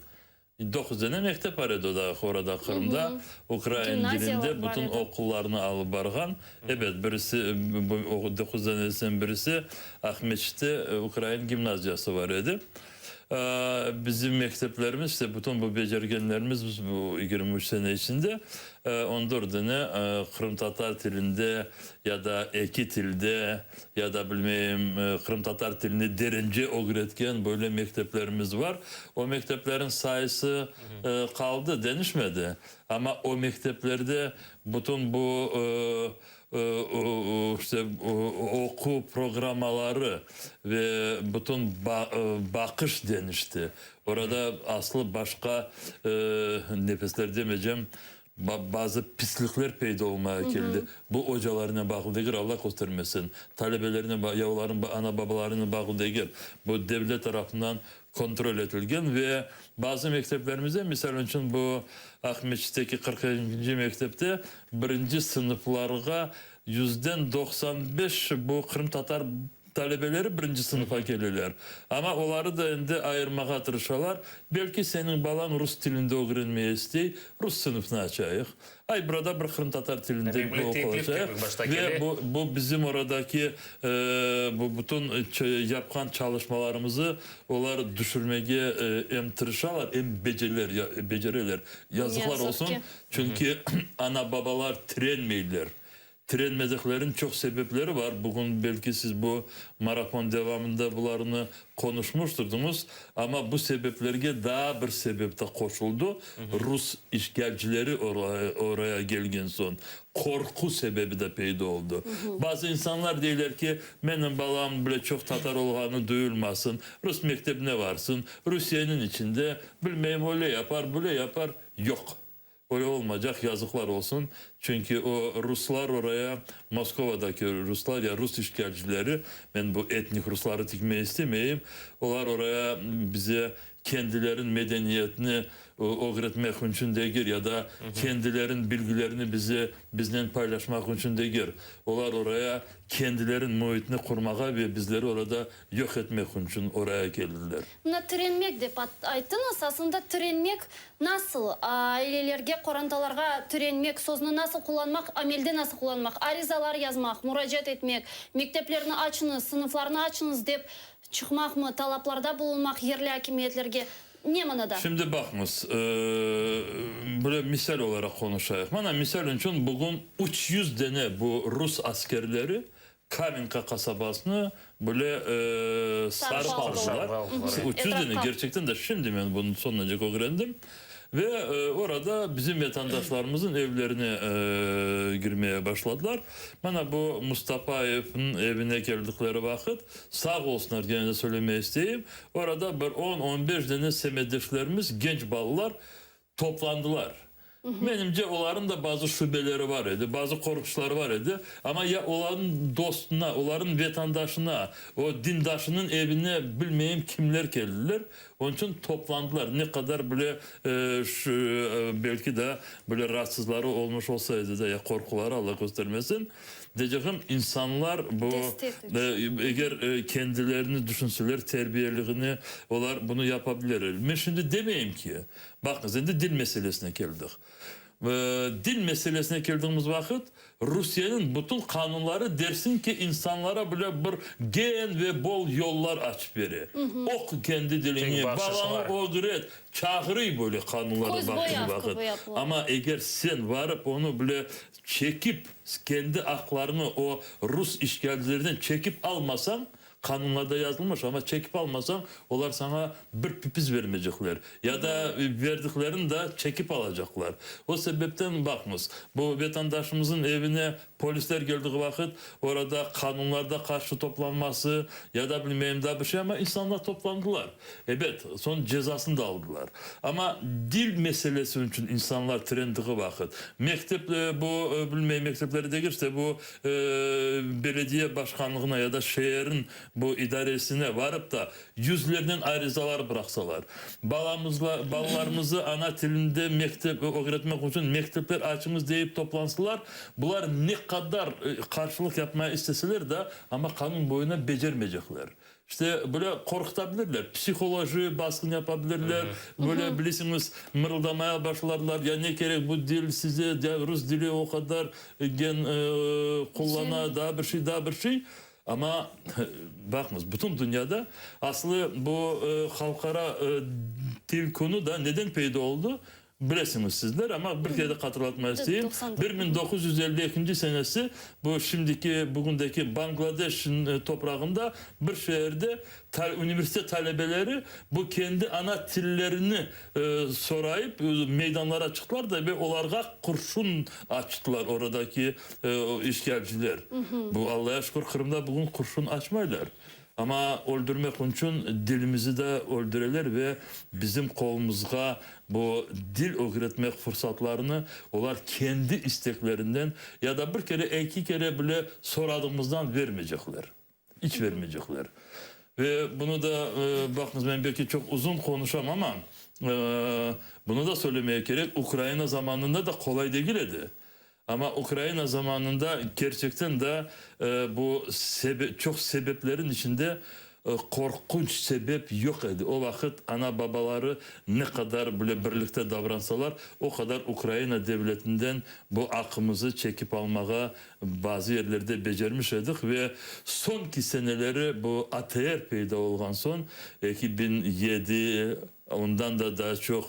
Doquz dane mektep bar edi orada, Qırımda, ukrain dilinde bütün oqullarnı alıp barğan. Ebet, birisi, doquz danesinden birisi Aqmescitte ukrain gimnaziyası bar edi. Bizim mekteplerimiz, işte bütün bu becergenlerimiz biz bu 23 sene içinde. On dördüni qırımtatar tilinde ya da eki tilde, ya da bilmeyim, qırımtatar tilini derence ögretken böyle mekteplerimiz var. O mekteplerin sayısı qaldı, deñişmedi. Amma o mekteplerde bütün bu işte oquv programmaları ve bütün baqış deñişti. Orada aslı başqa nefesler demeycem, bazı pislikler peyda olmaya keldi. Bu ocalarnen bağlı degil, Alla köstermesin, talebelernen ya olarnıñ ana-babalarınen bağlı degil. Bu devlet tarafından kontrol etilgen ve bazı mekteplerimizde, misal içün, bu Aqmescitteki 42-nci mektepte birinci sınıflarğa yüzden 95 bu qırımtatar talebeleri birinci sınıfa keleler. Amma oları da endi ayırmağa tırışalar. Belki seniñ balañ rus tilinde ögrenmeye istey, rus sınıfnı açayıq. Ay, burada bir qırımtatar tilinde oqulacaq ve bu, bu bizim oradaki bu bütün yapqan çalışmalarımızı olar düşürmege em tırışalar, em beceler, becereler. Yazıqlar olsun, çünki ana-babalar tirenmeyler. Tirenmedikleriniñ çoq sebepleri bar. Bugün belki siz bu marafon devamında bularnı qonuşmıştırdıñız, amma bu sebeplerge daa bir sebep de qoşuldı, rus işğalcileri oraya kelgen soñ qorqu sebebi de peyda oldı. Bazı insanlar deyler ki, menim balam bile çoq tatar olğanı duyulmasın, rus mektebine varsın, Rusiyeniñ içinde, bilmeyim, öyle yapar, böyle yapar. Yoq. Öyle olmaycaq, yazıqlar olsun, çünki o ruslar oraya, Moskovadaki ruslar ya rus işğalcileri, men bu etnik rusları tikmey istemeyim, olar oraya bize kendilerin medeniyetini ögretmek içün degil ya da kendilerin bilgilerini bize biznen paylaşmaq içün degil, olar oraya kendilerin müitini qurmağa ve bizleri orada yoq etmek içün oraya keldiler. Mına tirenmek dep ayttıñız, aslında tirenmek nasıl, ailelerge, qorantalarğa tirenmek sözüni nasıl qullanmaq, amelde nasıl qullanmaq, arizalar yazmaq, muracaat etmek, mekteplerni açıñız, sınıflarnı açıñız dep çıqmaqmı, talaplarda bulunmaq yerli akimiyetlerge, ne manada? Şimdi baqıñız, böyle misal olaraq qonuşayıq. Mana, misal içün, bugün 300 dene bu rus askerleri Kamenka qasabasını böyle sarıp aldılar. 300 dene, kerçekten de şimdi men bunı soñunacek ögrendim. Ve orada bizim vatandaşlarımıznıñ evlerine girmeye başladılar. Mana bu Mustafayevniñ evine keldikleri vaqıt, sağ olsunlar, gene de söylemeye isteyim, orada bir on, on beş dene semetdeşlerimiz, genç balalar toplandılar. Menimce, olarnıñ da bazı şübeleri bar edi, bazı qorquşları bar edi, amma ya olarnıñ dostuna, olarnıñ vetandaşına, o dindaşınıñ evine bilmeyim kimler keldiler, onıñ içün toplandılar. Ne qadar bile belki de böyle raatsızları olmuş olsa edi de, ya qorquları, Alla köstermesin. Deycegim, insanlar bu, eger kendilerini düşünseler, terbiyeliğini, olar bunı yapa bilirler. Men şimdi demeyim ki, Baqıñız, endi dil meselesine keldik. Dil meselesine keldigimiz vaqıt, Rusiyeniñ bütün qanunları dersiñ ki, insanlara bile bir gen ve bol yollar açıp bere. Oqu kendi diliñi, balañı ögret, çağırıy böyle qanunlarda baqtığın vaqıt. Amma eger sen varıp onı bile çekip, kendi aqlarıñı o rus işğalcilerden çekip almasañ, Qanunlarda yazılmış, amma çekip almasañ, olar saña bir pipiz vermeycekler, ya da verdiklerini da çekip alacaqlar. O sebepten, baqıñız, bu vetandaşımıznıñ evine polisler keldiği vaqıt, orada qanunlarda qarşı toplanması, ya da bilmeyim daa bir şey, amma insanlar toplandılar. Ebet, soñ cezasını da aldılar. Amma dil meselesi içün insanlar tirendiği vaqıt, mektep, bu, bilmeyim, mektepleri degil, işte bu, Belediye başqanlığına ya da şeerniñ bu idaresine varıp da yüzlernen arizalar bıraqsalar, balamızla, balalarımızı ana tilinde mektep ögretmek içün mektepler açıñız deyip toplansalar, bular ne qadar qarşılıq yapmaya isteseler de, amma qanun boyuna becermeycekler. İşte, böyle qorquta bilirler, psiholoji basqın yapa bilirler, böyle, bilesiñiz, mırıldamaya başlarlar, ya ne kerek bu dil size, ya rus dili o qadar gen qullana, daa bir şey, daa bir şey. Amma, baqıñız, bütün dünyada aslı bu halqara til künü da neden peyda oldı? Bilesiñiz sizler, amma bir kere de hatırlatmaq isteyim, 1952 senesi bu şimdiki, bugündeki Bangladeş toprağında bir şeerde universitet talebeleri bu kendi ana tillerini sorayıp meydanlara çıqtılar da ve olarğa qurşun açtılar oradaki işğalciler. Bu, Allaya şükür, Qırımda bugün qurşun açmaylar. Amma öldürmek içün dilimizi de öldüreler ve bizim qolumızğa bu dil ögretmek fırsatlarını olar kendi isteklerinden ya da bir kere, eki kere bile soradığımızdan vermeycekler. İç vermeycekler. Ve bunı da, baqıñız, men belki çoq uzun qonuşam, amma bunı da söylemege kerek, Ukraina zamanında da qolay degil edi. Amma Ukraina zamanında kerçekten de bu çoq sebeplerin içinde qorqunç sebep yoq edi. O vaqıt ana-babaları ne qadar bile birlikte davransalar, o qadar Ukraina devletinden bu aqımızı çekip almağa bazı yerlerde becermiş edik ve soñki seneleri bu ATR peyda olğan soñ, 2007, Ondan da daa çoq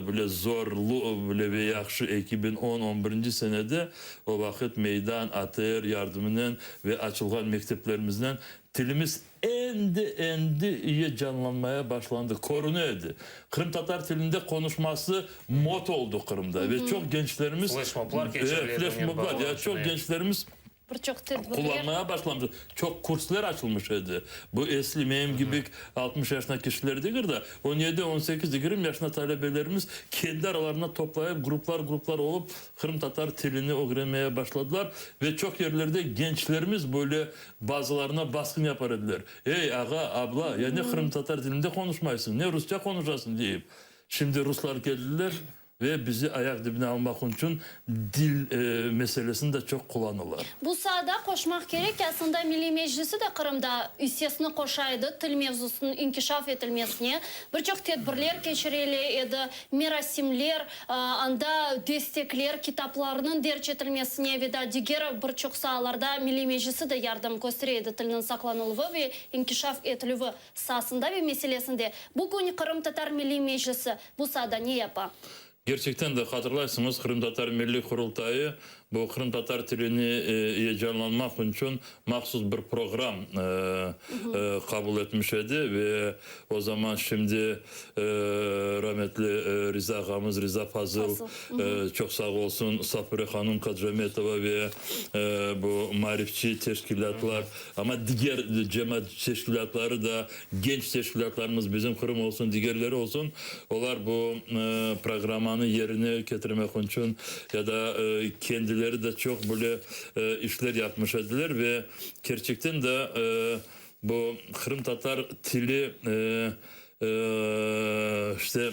bile zorlu bile ve yahşı 2010, on birinci senede o vaqıt Meydan, ATR yardımınen ve açılğan mekteplerimiznen tilimiz endi, endi iye canlanmaya başlandı, körüne edi. Qırımtatar tilinde qonuşması mot oldı Qırımda ve çoq gençlerimiz, Fleşmoblar keçirile edi, fleşmoblar, ya çoq gençlerimiz Bir çoq tedbirler. Qullanmaya başlamış, çoq kurslar açılmış edi. Bu esli, menim kibi 60 yaşında kişiler degil de, on yedi, on sekiz, 20 yaşında talebelerimiz kendi aralarında toplayıp, gruplar-gruplar olıp, qırımtatar tilini ögrenmeye başladılar. Ve çoq yerlerde gençlerimiz böyle bazılarına basqın yapar ediler. Ey, ağa, abla, ya ne qırımtatar tilinde qonuşmaysıñ, ne rusça qonuşasıñ, deyip. Şimdi ruslar keldiler. Ve bizi ayaq dibine almaq içün dil meselesini de çoq qullanılar. Bu saada qoşmaq kerek ki, aslında Milliy Meclisi de Qırımda issesini qoşa edi til mevzusınıñ inkişaf etilmesine. Bir çoq tedbirler keçirile edi, merasimler, anda destekler, kitaplarnıñ derc etilmesine ve da diger bir çoq saalarda Milliy Meclisi de yardım köstere edi tilniñ saqlanıluvı ve inkişaf etilüvi saasında ve meselesinde. Bugün Qırımtatar Milliy Meclisi bu saada ne yapa? Kerçekten de, hatırlaysıñız, Qırımtatar Milliy Qurultayı bu qırımtatar tilini eyecanlanmaq içün mahsus bir program qabul etmiş edi ve o zaman şimdi rametli Riza ağamız, Riza Fazıl, çoq sağ olsun, Safure hanım Kadjametova ve bu maarifçi teşkilâtlar, Amma diger cemaat teşkilâtları da, genç teşkilâtlarımız, Bizim Qırım olsun, digerleri olsun, olar bu programmanı yerine ketirmek içün ya da kendileri de çoq böyle işler yapmış ediler ve kerçekten de bu qırımtatar tili işte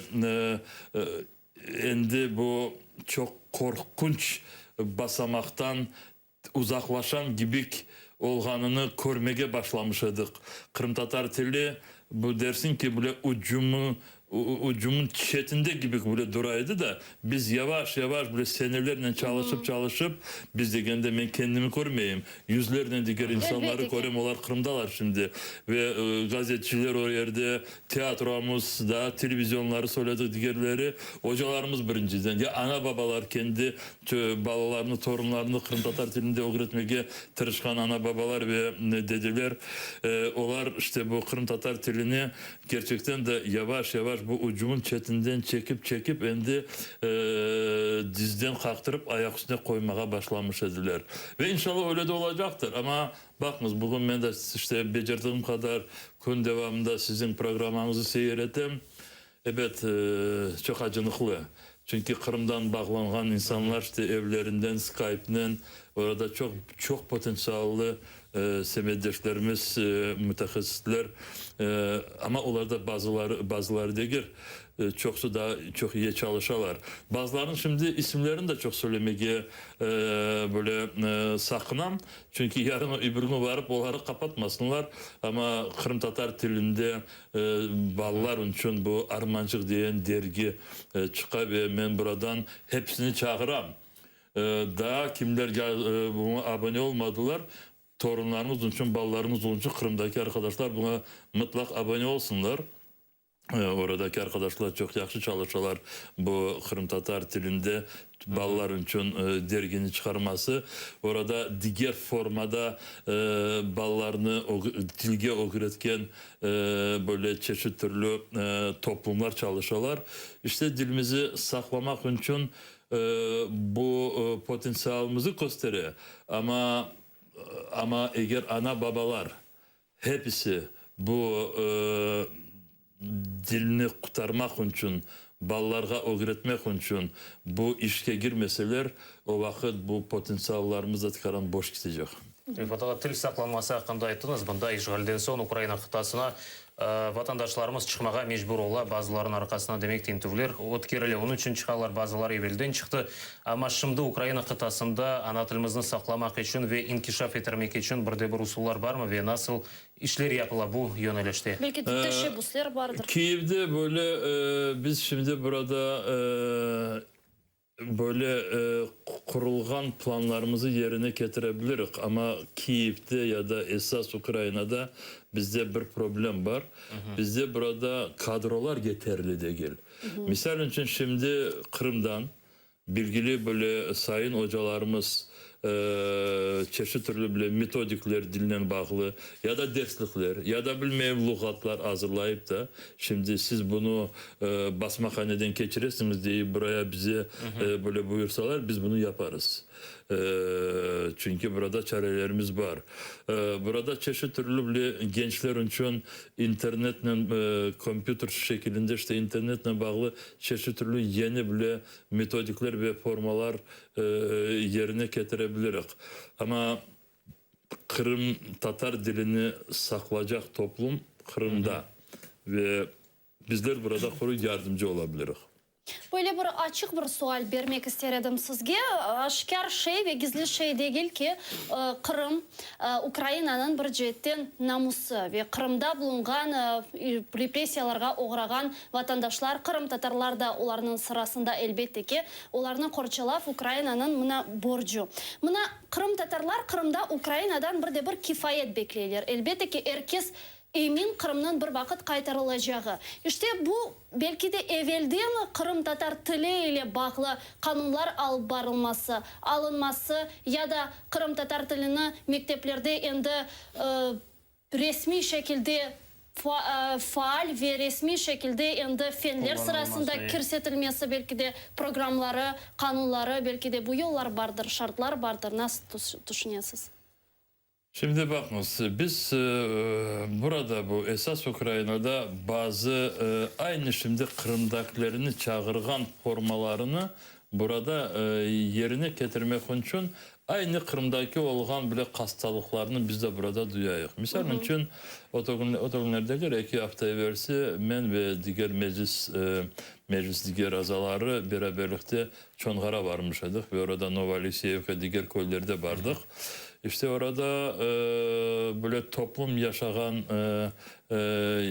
endi bu çoq qorqunç basamaqtan uzaqlaşan gibik olğanını körmege başlamış edik. Qırımtatar tili, bu dersiñ ki, bile ucumı, ucumın çetinde gibik bile dura edi da, biz yavaş-yavaş bile senelernen çalışıp-çalışıp, biz degende men kendimi körmeyim, yüzlernen diger insanları körem, olar Qırımdalar şimdi ve gazetçiler o yerde, Teatromız da, televizionları söyledik, digerleri, ocalarımız birinciden, ya ana-babalar kendi balalarını, torunlarını qırımtatar tilinde ögretmege tırışqan ana-babalar ve dedeler, olar işte bu qırımtatar tilini kerçekten de yavaş-yavaş bu ucumın çetinden çekip-çekip endi dizden qaqtırıp ayaq üstüne qoymağa başlamış ediler. Ve inşallah öyle de olacaqtır. Amma Baqıñız, bugün men de işte becerdigim qadar kün devamında siziñ programmañıznı seyir etem. Ebet, çoq acınıqlı. Çünki Qırımdan bağlanğan insanlar işte evlerinden Skype-nen, orada çoq, çoq potentsiallı semetdeşlerimiz, mütehassıslar, amma olarda bazıları, bazıları degil, Çoqusı daa çoq iyi çalışalar. Bazılarınıñ şimdi isimlerini de çoq söylemege böyle saqınam, çünki yarın öbür kün varıp oları qapatmasınlar. Amma qırımtatar tilinde balalar içün bu Armançıq degen dergi çıqa ve men buradan hepsini çağıram. Daa kimler buña abone olmadılar, torunlarımız içün, balalarımız içün Qırımdaki arqadaşlar buña mıtlaq abone olsunlar. Oradaki arqadaşlar çoq yahşı çalışalar bu qırımtatar tilinde balalar içün dergini çıqarması. Orada diger formada balalarnı tilge ögretken böyle çeşit türlü toplumlar çalışalar. İşte dilimizi saqlamaq içün bu potentsialımızı köstere. Amma, amma eger ana-babalar Hepisi bu dilni qurtarmaq içün, balalarğa ögretmek içün bu işke girmeseler, o vaqıt bu potentsiallarımız da tikaran boş ketecek. Refat ağa, til saqlanması aqqında ayttıñız. Bunda işğalden soñ Ukraina qıtasına vatandaşlarımız çıqmağa mecbur ola, bazılarınıñ arqasına, demek, tintüvler ötkerile, onıñ içün çıqalar, bazıları evelden çıqtı. Amma şimdi Ukraina qıtasında ana tilimizni saqlamaq içün ve inkişaf ettirmek içün bir de bir usullar barmı ve nasıl işler yapıla bu yönelişte? Belki de teşebbüsler bardır. Kiyevde böyle biz şimdi burada böyle qurulğan planlarımızı yerine ketire bilirik, amma Kiyevde ya da esas Ukrainada bizde bir problem bar, bizde burada kadrolar yeterli degil. Misal içün şimdi Qırımdan Bilgili böyle sayın ocalarımız çeşit türlü bile metodikler dilnen bağlı ya da derslikler, ya da bilmeyim luğatlar azırlayıp da, şimdi siz bunı basmahaneden keçiresiñiz deyip buraya bize böyle buyursalar, biz bunı yaparız. Çünki burada çarelerimiz bar. Burada çeşit türlü bile gençler içün internetnen, kompyuter şekilinde işte internetnen bağlı çeşit türlü yeni bile metodikler ve formalar yerine ketire bilirik. Amma qırımtatar dilini saqlacaq toplum Qırımda ve bizler burada quru yardımcı ola bilirik. Böyle bir açıq bir sual bermek ister edim sizge. Aşkâr şey ve gizli şey degil ki, Qırım, Ukrainanıñ bir ceetten namusı ve Qırımda bulunğan repressiyalarğa oğrağan vatandaşlar, qırımtatarlar da olarnıñ sırasında, elbette ki, olarnı qorçalav Ukrainanıñ mına borcu. Mına qırımtatarlar Qırımda Ukrainadan bir de bir kifayet bekleyler. Elbette ki, er kes Emin, Qırımnıñ bir vaqıt qaytarılacağı. İşte bu, belki de evelden qırımtatar tili ile bağlı qanunlar alıp barılması, alınması ya da qırımtatar tilini mekteplerde endi resmiy şekilde faal ve resmiy şekilde endi fenler sırasında kirsetilmesi belki de programları, qanunları, belki de bu yollar bardır, şartlar bardır. Nasıl tüşünesiz? Şimdi baqıñız, biz burada, bu esas Ukrainada bazı aynı şimdi qırımdakilerni çağırğan formalarını burada yerine ketirmek içün aynı Qırımdaki olğan bile hastalıqlarnı biz de burada duyayıq. Misal içün, o künlerde degil, eki afta evelsi men ve diger meclis meclis diger azaları beraberlikte Çonğara barmış edik ve orada Novoalekseyevka, diger köylerde bardıq. İşte orada böyle toplum yaşağan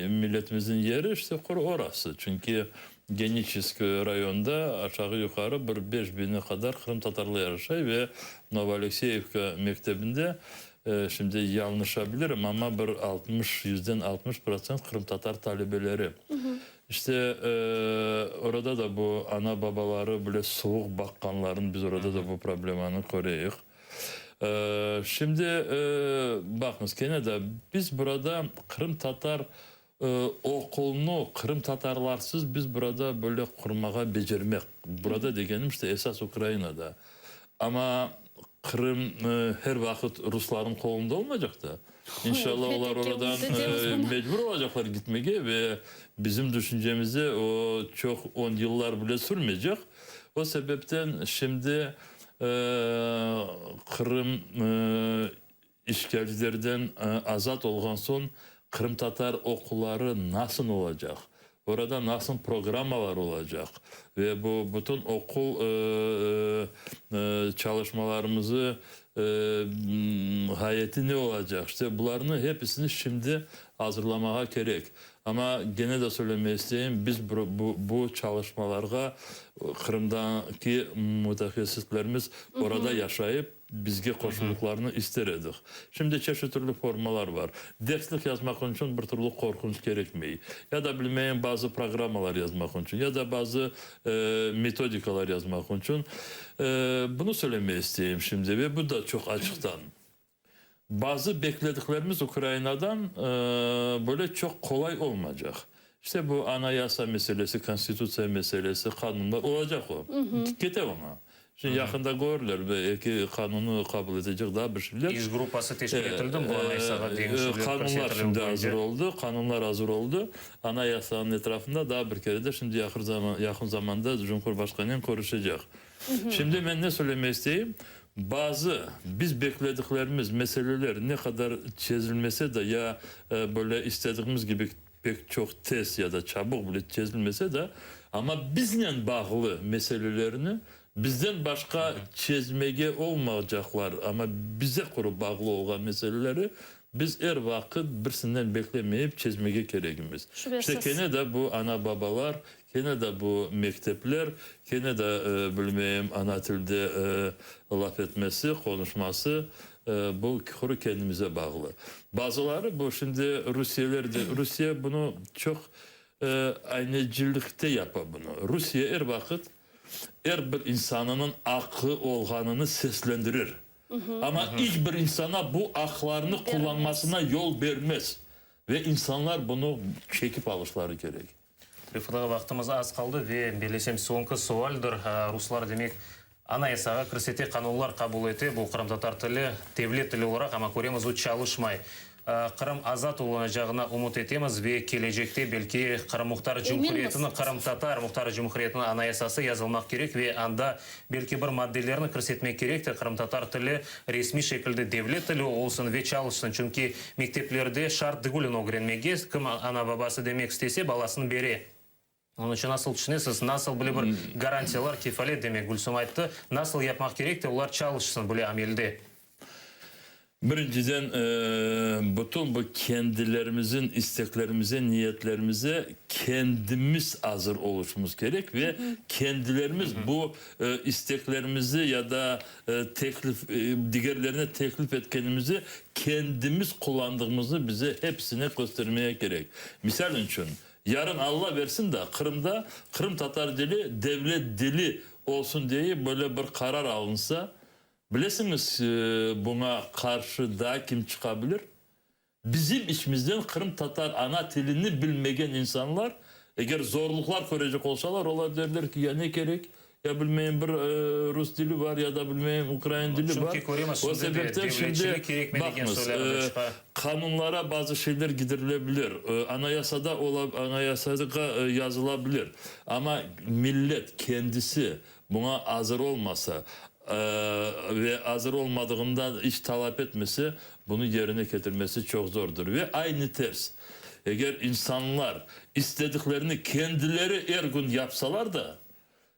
milletimizniñ yeri işte quru orası. Çünki Geniçesk rayonında aşağı-yuqarı bir 5000'e qadar qırımtatarlar yaşay ve Novoalekseyevka mektebinde, şimdi yañlışabilirim, amma bir 60, yüzden 60 protsent qırımtatar talebeleri. İşte, orada da bu ana-babaları bile suvuq baqqanlarını biz orada da bu problemanı köreyik. Şimdi, baqıñız, kene de biz burada qırımtatar oqulnı qırımtatarlarsız biz burada böyle qurmağa becermek. Burada degenim, işte, esas Ukrainada. Amma Qırım her vaqıt ruslarnıñ qolunda olmaycaq da. İnşallah olar oradan mecbur olacaqlar gitmege ve bizim düşüncemizde o çoq on yıllar bile sürmeycek. O sebepten şimdi Qırım işğalcilerden azat olğan soñ qırımtatar oquları nasıl olacaq? Orada nasıl programmalar olacaq? Ve bu bütün oqul çalışmalarımızı. Ğayeti ne olacaq? İşte bularnı hepisini şimdi azırlamağa kerek. Amma gene de söylemege isteyim, biz bu bu çalışmalarğa Qırımdaki mütehassıslarımız orada yaşayıp, bizge qoşuldıqlarını ister edik. Şimdi çeşit türlü formalar bar. Derslik yazmaq içün bir türlü qorqunç kerekmey. Ya da bilmeyim bazı programmalar yazmaq içün, ya da bazı metodikalar yazmaq içün. Bunı söylemege isteyim şimdi ve bu da çoq açıqtan. Bazı beklediklerimiz Ukrainadan böyle çoq qolay olmaycaq. İşte bu Anayasa meselesi, Konstitutsiya meselesi, qanunlar olacaq o. Kete oña. Şimdi yaqında körürler, eki qanunı qabul etecek, daa bir şeyler. İş gruppası teşkil etildi mi bu Anayasağa deñişüvler Qanunlar şimdi azır oldı, qanunlar azır oldı. Anayasanıñ etrafında daa bir kere de şimdi yaqın zamanda Cumhurbaşqanınen körüşecek. Şimdi men ne söylemek isteyim, bazı biz beklediklerimiz meseleler ne qadar çezilmese de ya böyle istediğimiz kibi pek çoq tez ya da çabuk bile çezilmese de, amma biznen bağlı meselelerni bizden başqa çezmege olmaycaqlar, amma bize quru bağlı olğan meseleleri biz er vaqıt birisinden beklemeyip çezmege keregimiz. İşte kene de bu ana-babalar, kene de bu mektepler, kene de, bilmeyim, ana tilde laf etmesi, qonuşması, bu quru kendimize bağlı. Bazıları bu şimdi rusiyeler de, Rusiye bunı çoq aynecilikte yapa bunı. Rusiye er vaqıt er bir insanınıñ aqqı olğanını seslendirir. Amma iç bir insana bu aqlarını qullanmasına yol bermez. Ve insanlar bunı çekip alışları kerek. Refat ağa, vaqtımız az qaldı ve bellesem soñki sualdir. Ruslar, demek, Anayasağa kirsete, qanunlar qabul ete, bu qırımtatar tili devlet tili olaraq, amma köremiz, o çalışmay. Qırım azat olunacağına ümüt etemiz ve kelecekte belki Qırım Muhtar Cumhuriyetiniñ, Qırımtatar Muhtar Cumhuriyetiniñ Anayasası yazılmaq kerek ve anda belki bir maddelerni kirsetmek kerektir, qırımtatar tili resmiy şekilde devlet tili olsun ve çalışsın, çünki mekteplerde şart degil onı ögrenmege, kim ana-babası demek istese, balasını bere. Onıñ içün nasıl tüşünesiz, nasıl böyle bir garantiyalar, kefalet demek, Gülsüm ayttı, nasıl yapmaq kerek de olar çalışsın böyle amelde? Birinciden, bütün bu kendilerimizin isteklerimize, niyetlerimize kendimiz azır oluşımız kerek ve kendilerimiz bu isteklerimizi ya da teklif, digerlerine teklif etkenimizi kendimiz qullandığımıznı bize hepsine köstermeye kerek. Misal içün, Yarın Alla versin da, Qırımda qırımtatar dili devlet dili olsun deye böyle bir qarar alınsa, bilesiñiz buña qarşı daa kim çıqa bilir? Bizim içimizden qırımtatar ana tilini bilmegen insanlar, eger zorluqlar körecek olsalar, olar derler ki, ya ne kerek, Ya bilmeyim bir rus dili bar, ya da bilmeyim ukrain dili bar. Çünki köremiz, O şimdi de sebepten şimdi devletçilik kerekmey degen baqıñız, soyları da çıqa. qanunlara bazı şeyler kidirilebilir, anayasada ola, anayasağa yazılabilir. Amma millet kendisi buña azır olmasa ve azır olmadığından iç talap etmese, bunı yerine ketirmesi çoq zordır. Ve aynı ters, eger insanlar istediklerini kendileri er kün yapsalar da,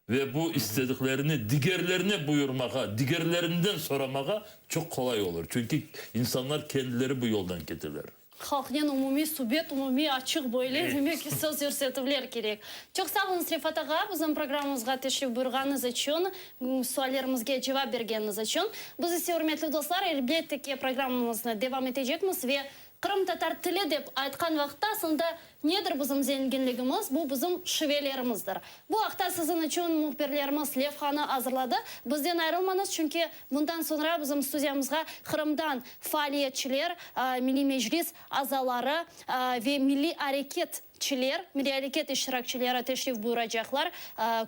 Ve bu istediklerini digerlerine buyurmağa, digerlerinden soramağa çoq qolay olur. Çünki insanlar kendileri bu yoldan keteler. Halqnen umumiy subet, umumiy açıq böyle, demek ki, söz yürsetüvler kerek. Çoq sağ oluñız, Refat ağa, bizim programmamızğa teşrif buyurğanıñız içün, suallerimizge cevap bergeniñiz içün. Biz ise, ürmetli dostlar, elbette ki, programmamıznı devam etecekmiz ve Qırımtatar tili dep aytqan vaqıtta aslında nedir bizim zenginligimiz, bu bizim şivelerimizdir. Bu aqta siziñ içün mühbirlerimiz levhanı azırladı. Bizden ayrılmañız, çünki bundan soñra bizim studiyamızğa Qırımdan faaliyetçiler, Milliy Meclis azaları ve milliy areketçiler, milliy areket iştirakçileri teşrif buyuracaqlar.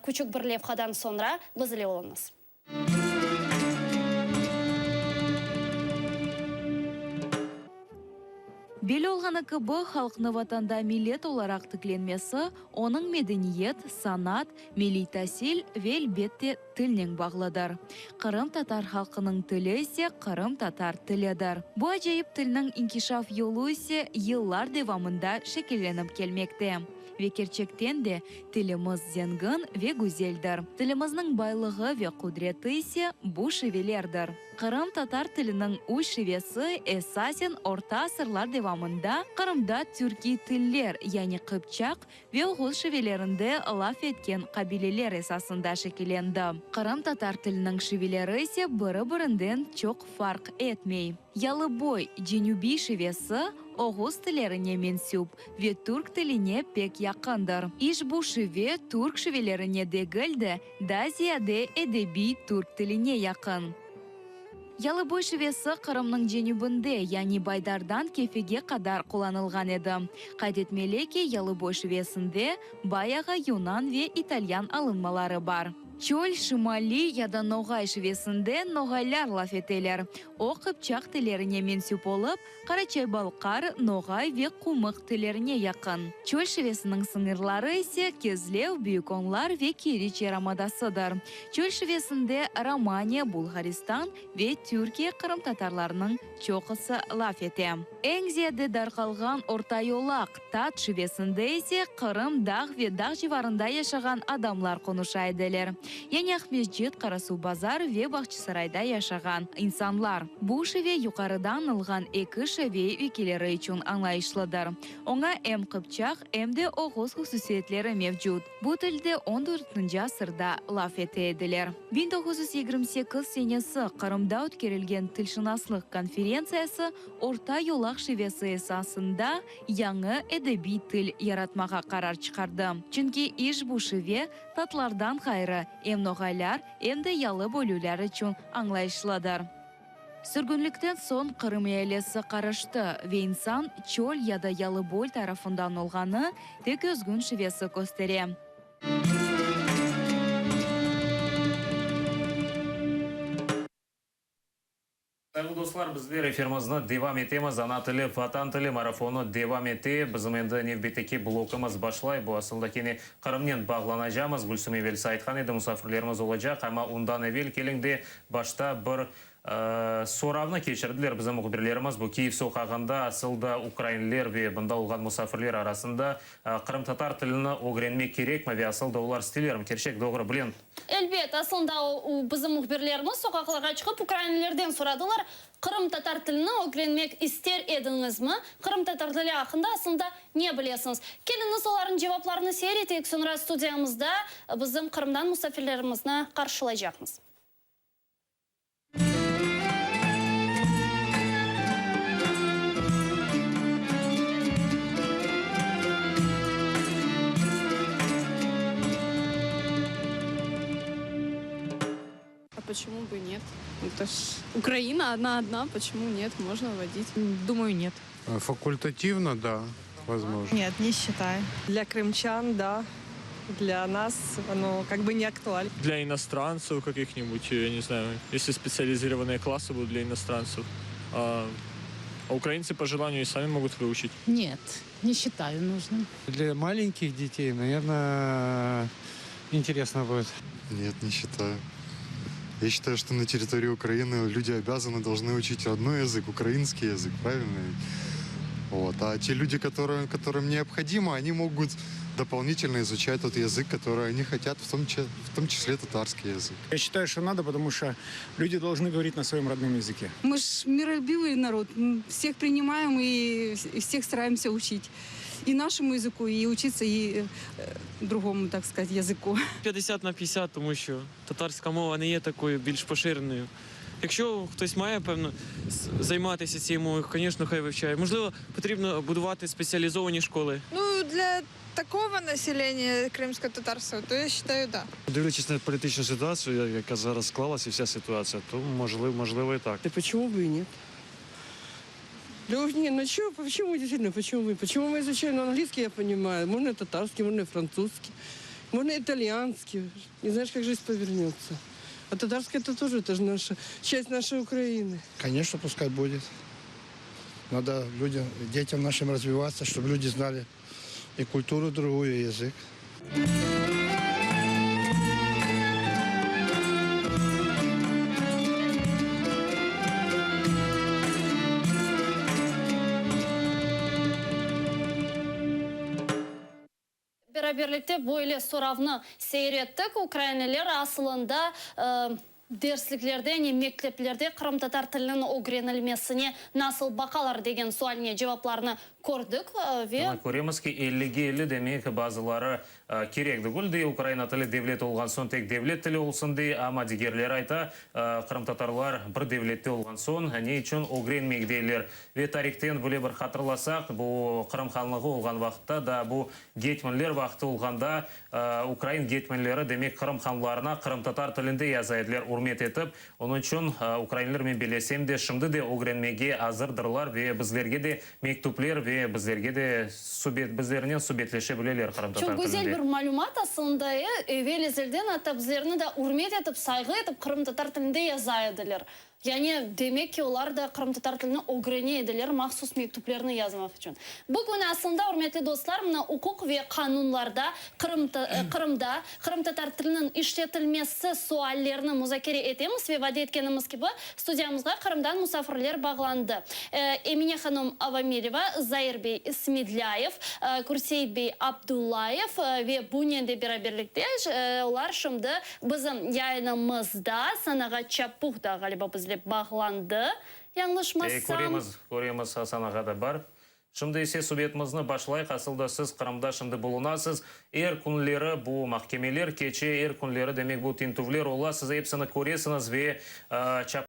Küçük bir levhadan soñra biz ile oluñız. Belli olğanı kibi, halqnı Vatanda millet olaraq tiklenmesi, onıñ medeniyet, sanat, milliy tasil ve, elbette, tilnen bağlıdır. Qırımtatar halqınıñ tili ise qırımtatar tilidir. Bu acayip tilniñ inkişaf yolu ise yıllar devamında şekillenip kelmekte. Ve kerçekten de, tilimiz zengin ve güzeldir. Tilimizniñ baylığı ve qudreti ise bu şivelerdir. Qırımtatar tiliniñ üç şivesi esasen orta asırlar devamında Qırımda türkiy tiller, yani qıpçaq ve oğuz şivelerinde laf etken qabileler esasında şekillendi. Qırımtatar tiliniñ şiveleri ise biri-birinden çoq farq etmey. Yalıboy, cenübiy şivesi, oğuz tillerine mensüp ve türk tiline pek yaqındır. İşbu şive türk şivelerine degil de, daa ziyade edebiy türk tiline yaqın. Yalıboy şivesi Qırımnıñ cenübinde, yani Baydardan Kefege qadar qullanılğan edi. Qayd etmeli ki, Yalıboy şivesinde bayağı yunan ve italyan alınmaları bar. Çöl, şimaliy ya da noğay şivesinde noğaylar laf eteler. O, qıpçaq tillerine mensüp olıp, Qaraçay-Balqar, noğay ve qumıq tillerine yaqın. Çöl şivesiniñ sıñırları ise Kezlev, Büyük Onlar ve Keriç yarımadasıdır. Çöl şivesinde Romaniya, Bulğaristan ve Türkiye qırımtatarlarınıñ çoqusı laf ete. Eñ ziyade darqalğan Orta Yolaq, Tat şivesinde ise Qırım, dağ ve dağ civarında yaşağan adamlar qonuşa ediler. Yani Aqmescit, Qarasuvbazar ve Bağçasarayda yaşağan insanlar. Bu şive yuqarıda añılğan eki şive vekilleri içün añlayışlıdır. Oña em qıpçaq, em de oğuz hususiyetleri mevcut. Bu tilde on dörtünci asırda laf ete ediler. 1928 senesi Qırımda ötkerilgen tilşınaslıq konferentsiyası Orta Yolaq şivesi esasında yañı edebiy til yaratmağa qarar çıqardı. Çünki işbu şive tatlardan ğayrı em noğaylar, em de yalı bölüler içün añlayışlıdır. Sürgünlikten soñ Qırım ealesi qarıştı ve insan çöl ya da yalıboy tarafından olğanı tek özgün şivesi köstere. Sayğılı dostlar, bizler efirimizni devam etemiz. Ana tili, Vatan tili marafonı devam ete. Bizim endi nevbetteki blokımız başlay. Bu asılda kene Qırımnen bağlanacamız. Gülsüm evelsi aytqan edi, musafirlerimiz olacaq, amma ondan evel keliñ de başta bir soravnı keçirdiler bizim mühbirlerimiz. Bu Kiyev soqağında asıl da ukrainler ve bunda olğan musafirler arasında qırımtatar tilini ögrenmek kerekmi ve asıl da olar isteylermi? Kerçek, doğru, bilen. Elbet, aslında bizim mühbirlerimiz soqaqlarğa çıqıp ukrainlilerden soradılar, qırımtatar tilini ögrenmek ister ediñizmi? Qırımtatar tili aqqında aslında ne bilesiñiz? Keliñiz olarnıñ cevaplarını seyir eteyik, soñra studiyamızda bizim Qırımdan musafirlerimizni qarşılaycaqmız. А почему бы нет? Это ж Украина одна одна, почему нет? Можно вводить. Думаю, нет. Факультативно, да, возможно. Нет, не считаю. Для крымчан, да. Для нас оно как бы не актуально. Для иностранцев каких-нибудь, я не знаю, если специализированные классы будут для иностранцев. А, а украинцы по желанию и сами могут выучить. Нет, не считаю нужным. Для маленьких детей, наверное, интересно будет. Нет, не считаю. Я считаю, что на территории Украины люди обязаны, должны учить родной язык, украинский язык, правильно? Вот. А те люди, которые, которым необходимо, они могут дополнительно изучать тот язык, который они хотят, в том, в том числе татарский язык. Я считаю, что надо, потому что люди должны говорить на своем родном языке. Мы ж миролюбивый народ, всех принимаем и всех стараемся учить. И нашему языку, и учиться, и э, другому, так сказать, языку. 50 на 50, тому що татарська мова не є такою більш поширеною. Якщо хтось має, певно, займатися цією мовою, звісно, хай вивчає. Можливо, потрібно будувати спеціалізовані школи. Ну, для такого населения крымско-татарского, то я считаю, да. Дивлячись на політичну ситуацію, яка зараз склалася, і вся ситуація, то можливо, можливо і так. Да почему бы и нет? Да уж не, ну чё, почему действительно, почему мы? Почему мы изучаем ну, английский, я понимаю, можно татарский, можно французский, можно итальянский. Не знаешь, как жизнь повернется. А татарский это тоже, это же наша, часть нашей Украины. Конечно, пускай будет. Надо людям, детям нашим развиваться, чтобы люди знали и культуру другую, и язык. beraberlikte böyle soravnı seyir ettik, ukrainliler asılında dersliklerde, yani mekteplerde qırımtatar tiliniñ ögrenilmesine nasıl baqalar degen sualine cevaplarnı kördik ve. Mına köremiz ki, ellige elli, demek, bazıları Kerek degil, dey, ukraina tili devlet olğan soñ tek devlet tili olsun, dey, amma digerleri ayta, qırımtatarlar bir devlette olğan soñ ne içün ögrenmeyik, deyler. Ve tarihten bile bir hatırlasaq, bu Qırım hanlığı olğan vaqıtta da, bu getmanler vaqtı olğanda, ukrain getmanleri, demek, Qırım hanlarına qırımtatar tilinde yaza ediler, ürmet etip. Onıñ içün ukrainler, men belesem de, şimdi de ögrenmege azırdırlar ve bizlerge de mektüpler ve bizlerge de subet, bizlernen subetleşe bileler qırımtatar Çoq güzel tilinde. bir malümat aslında, e, evel-ezelden atta bizlerni de ürmet etip, sayğı etip qırımtatar tilinde yaza ediler. Yani, demek ki, olar da qırımtatar tilini ögrene ediler mahsus mektüplerni yazmaq içün. Bugün aslında, ürmetli dostlar, mına uquq ve qanunlarda Qırım, Qırımda qırımtatar tiliniñ işletilmesi suallerini muzakere etemiz ve vade etkenimiz kibi, studiyamızğa Qırımdan musafirler bağlandı. Emine hanım Avamileva, Zair bey Smedlâyev, Kürseit bey Abdullayev ve bunen de beraberlikte olar şimdi bizim yayınımızda Sanağa Çapuh da ğaliba bizle bağlandı, yañlışmasam. Köremiz, köremiz, Asan ağa da bar. Şimdi ise subetimizni başlayıq. Asıl da siz Qırımda şimdi bulunasız. Er künleri bu mahkemeler keçe, er künleri, demek, bu tintüvler ola. Siz episini köresiñiz ve.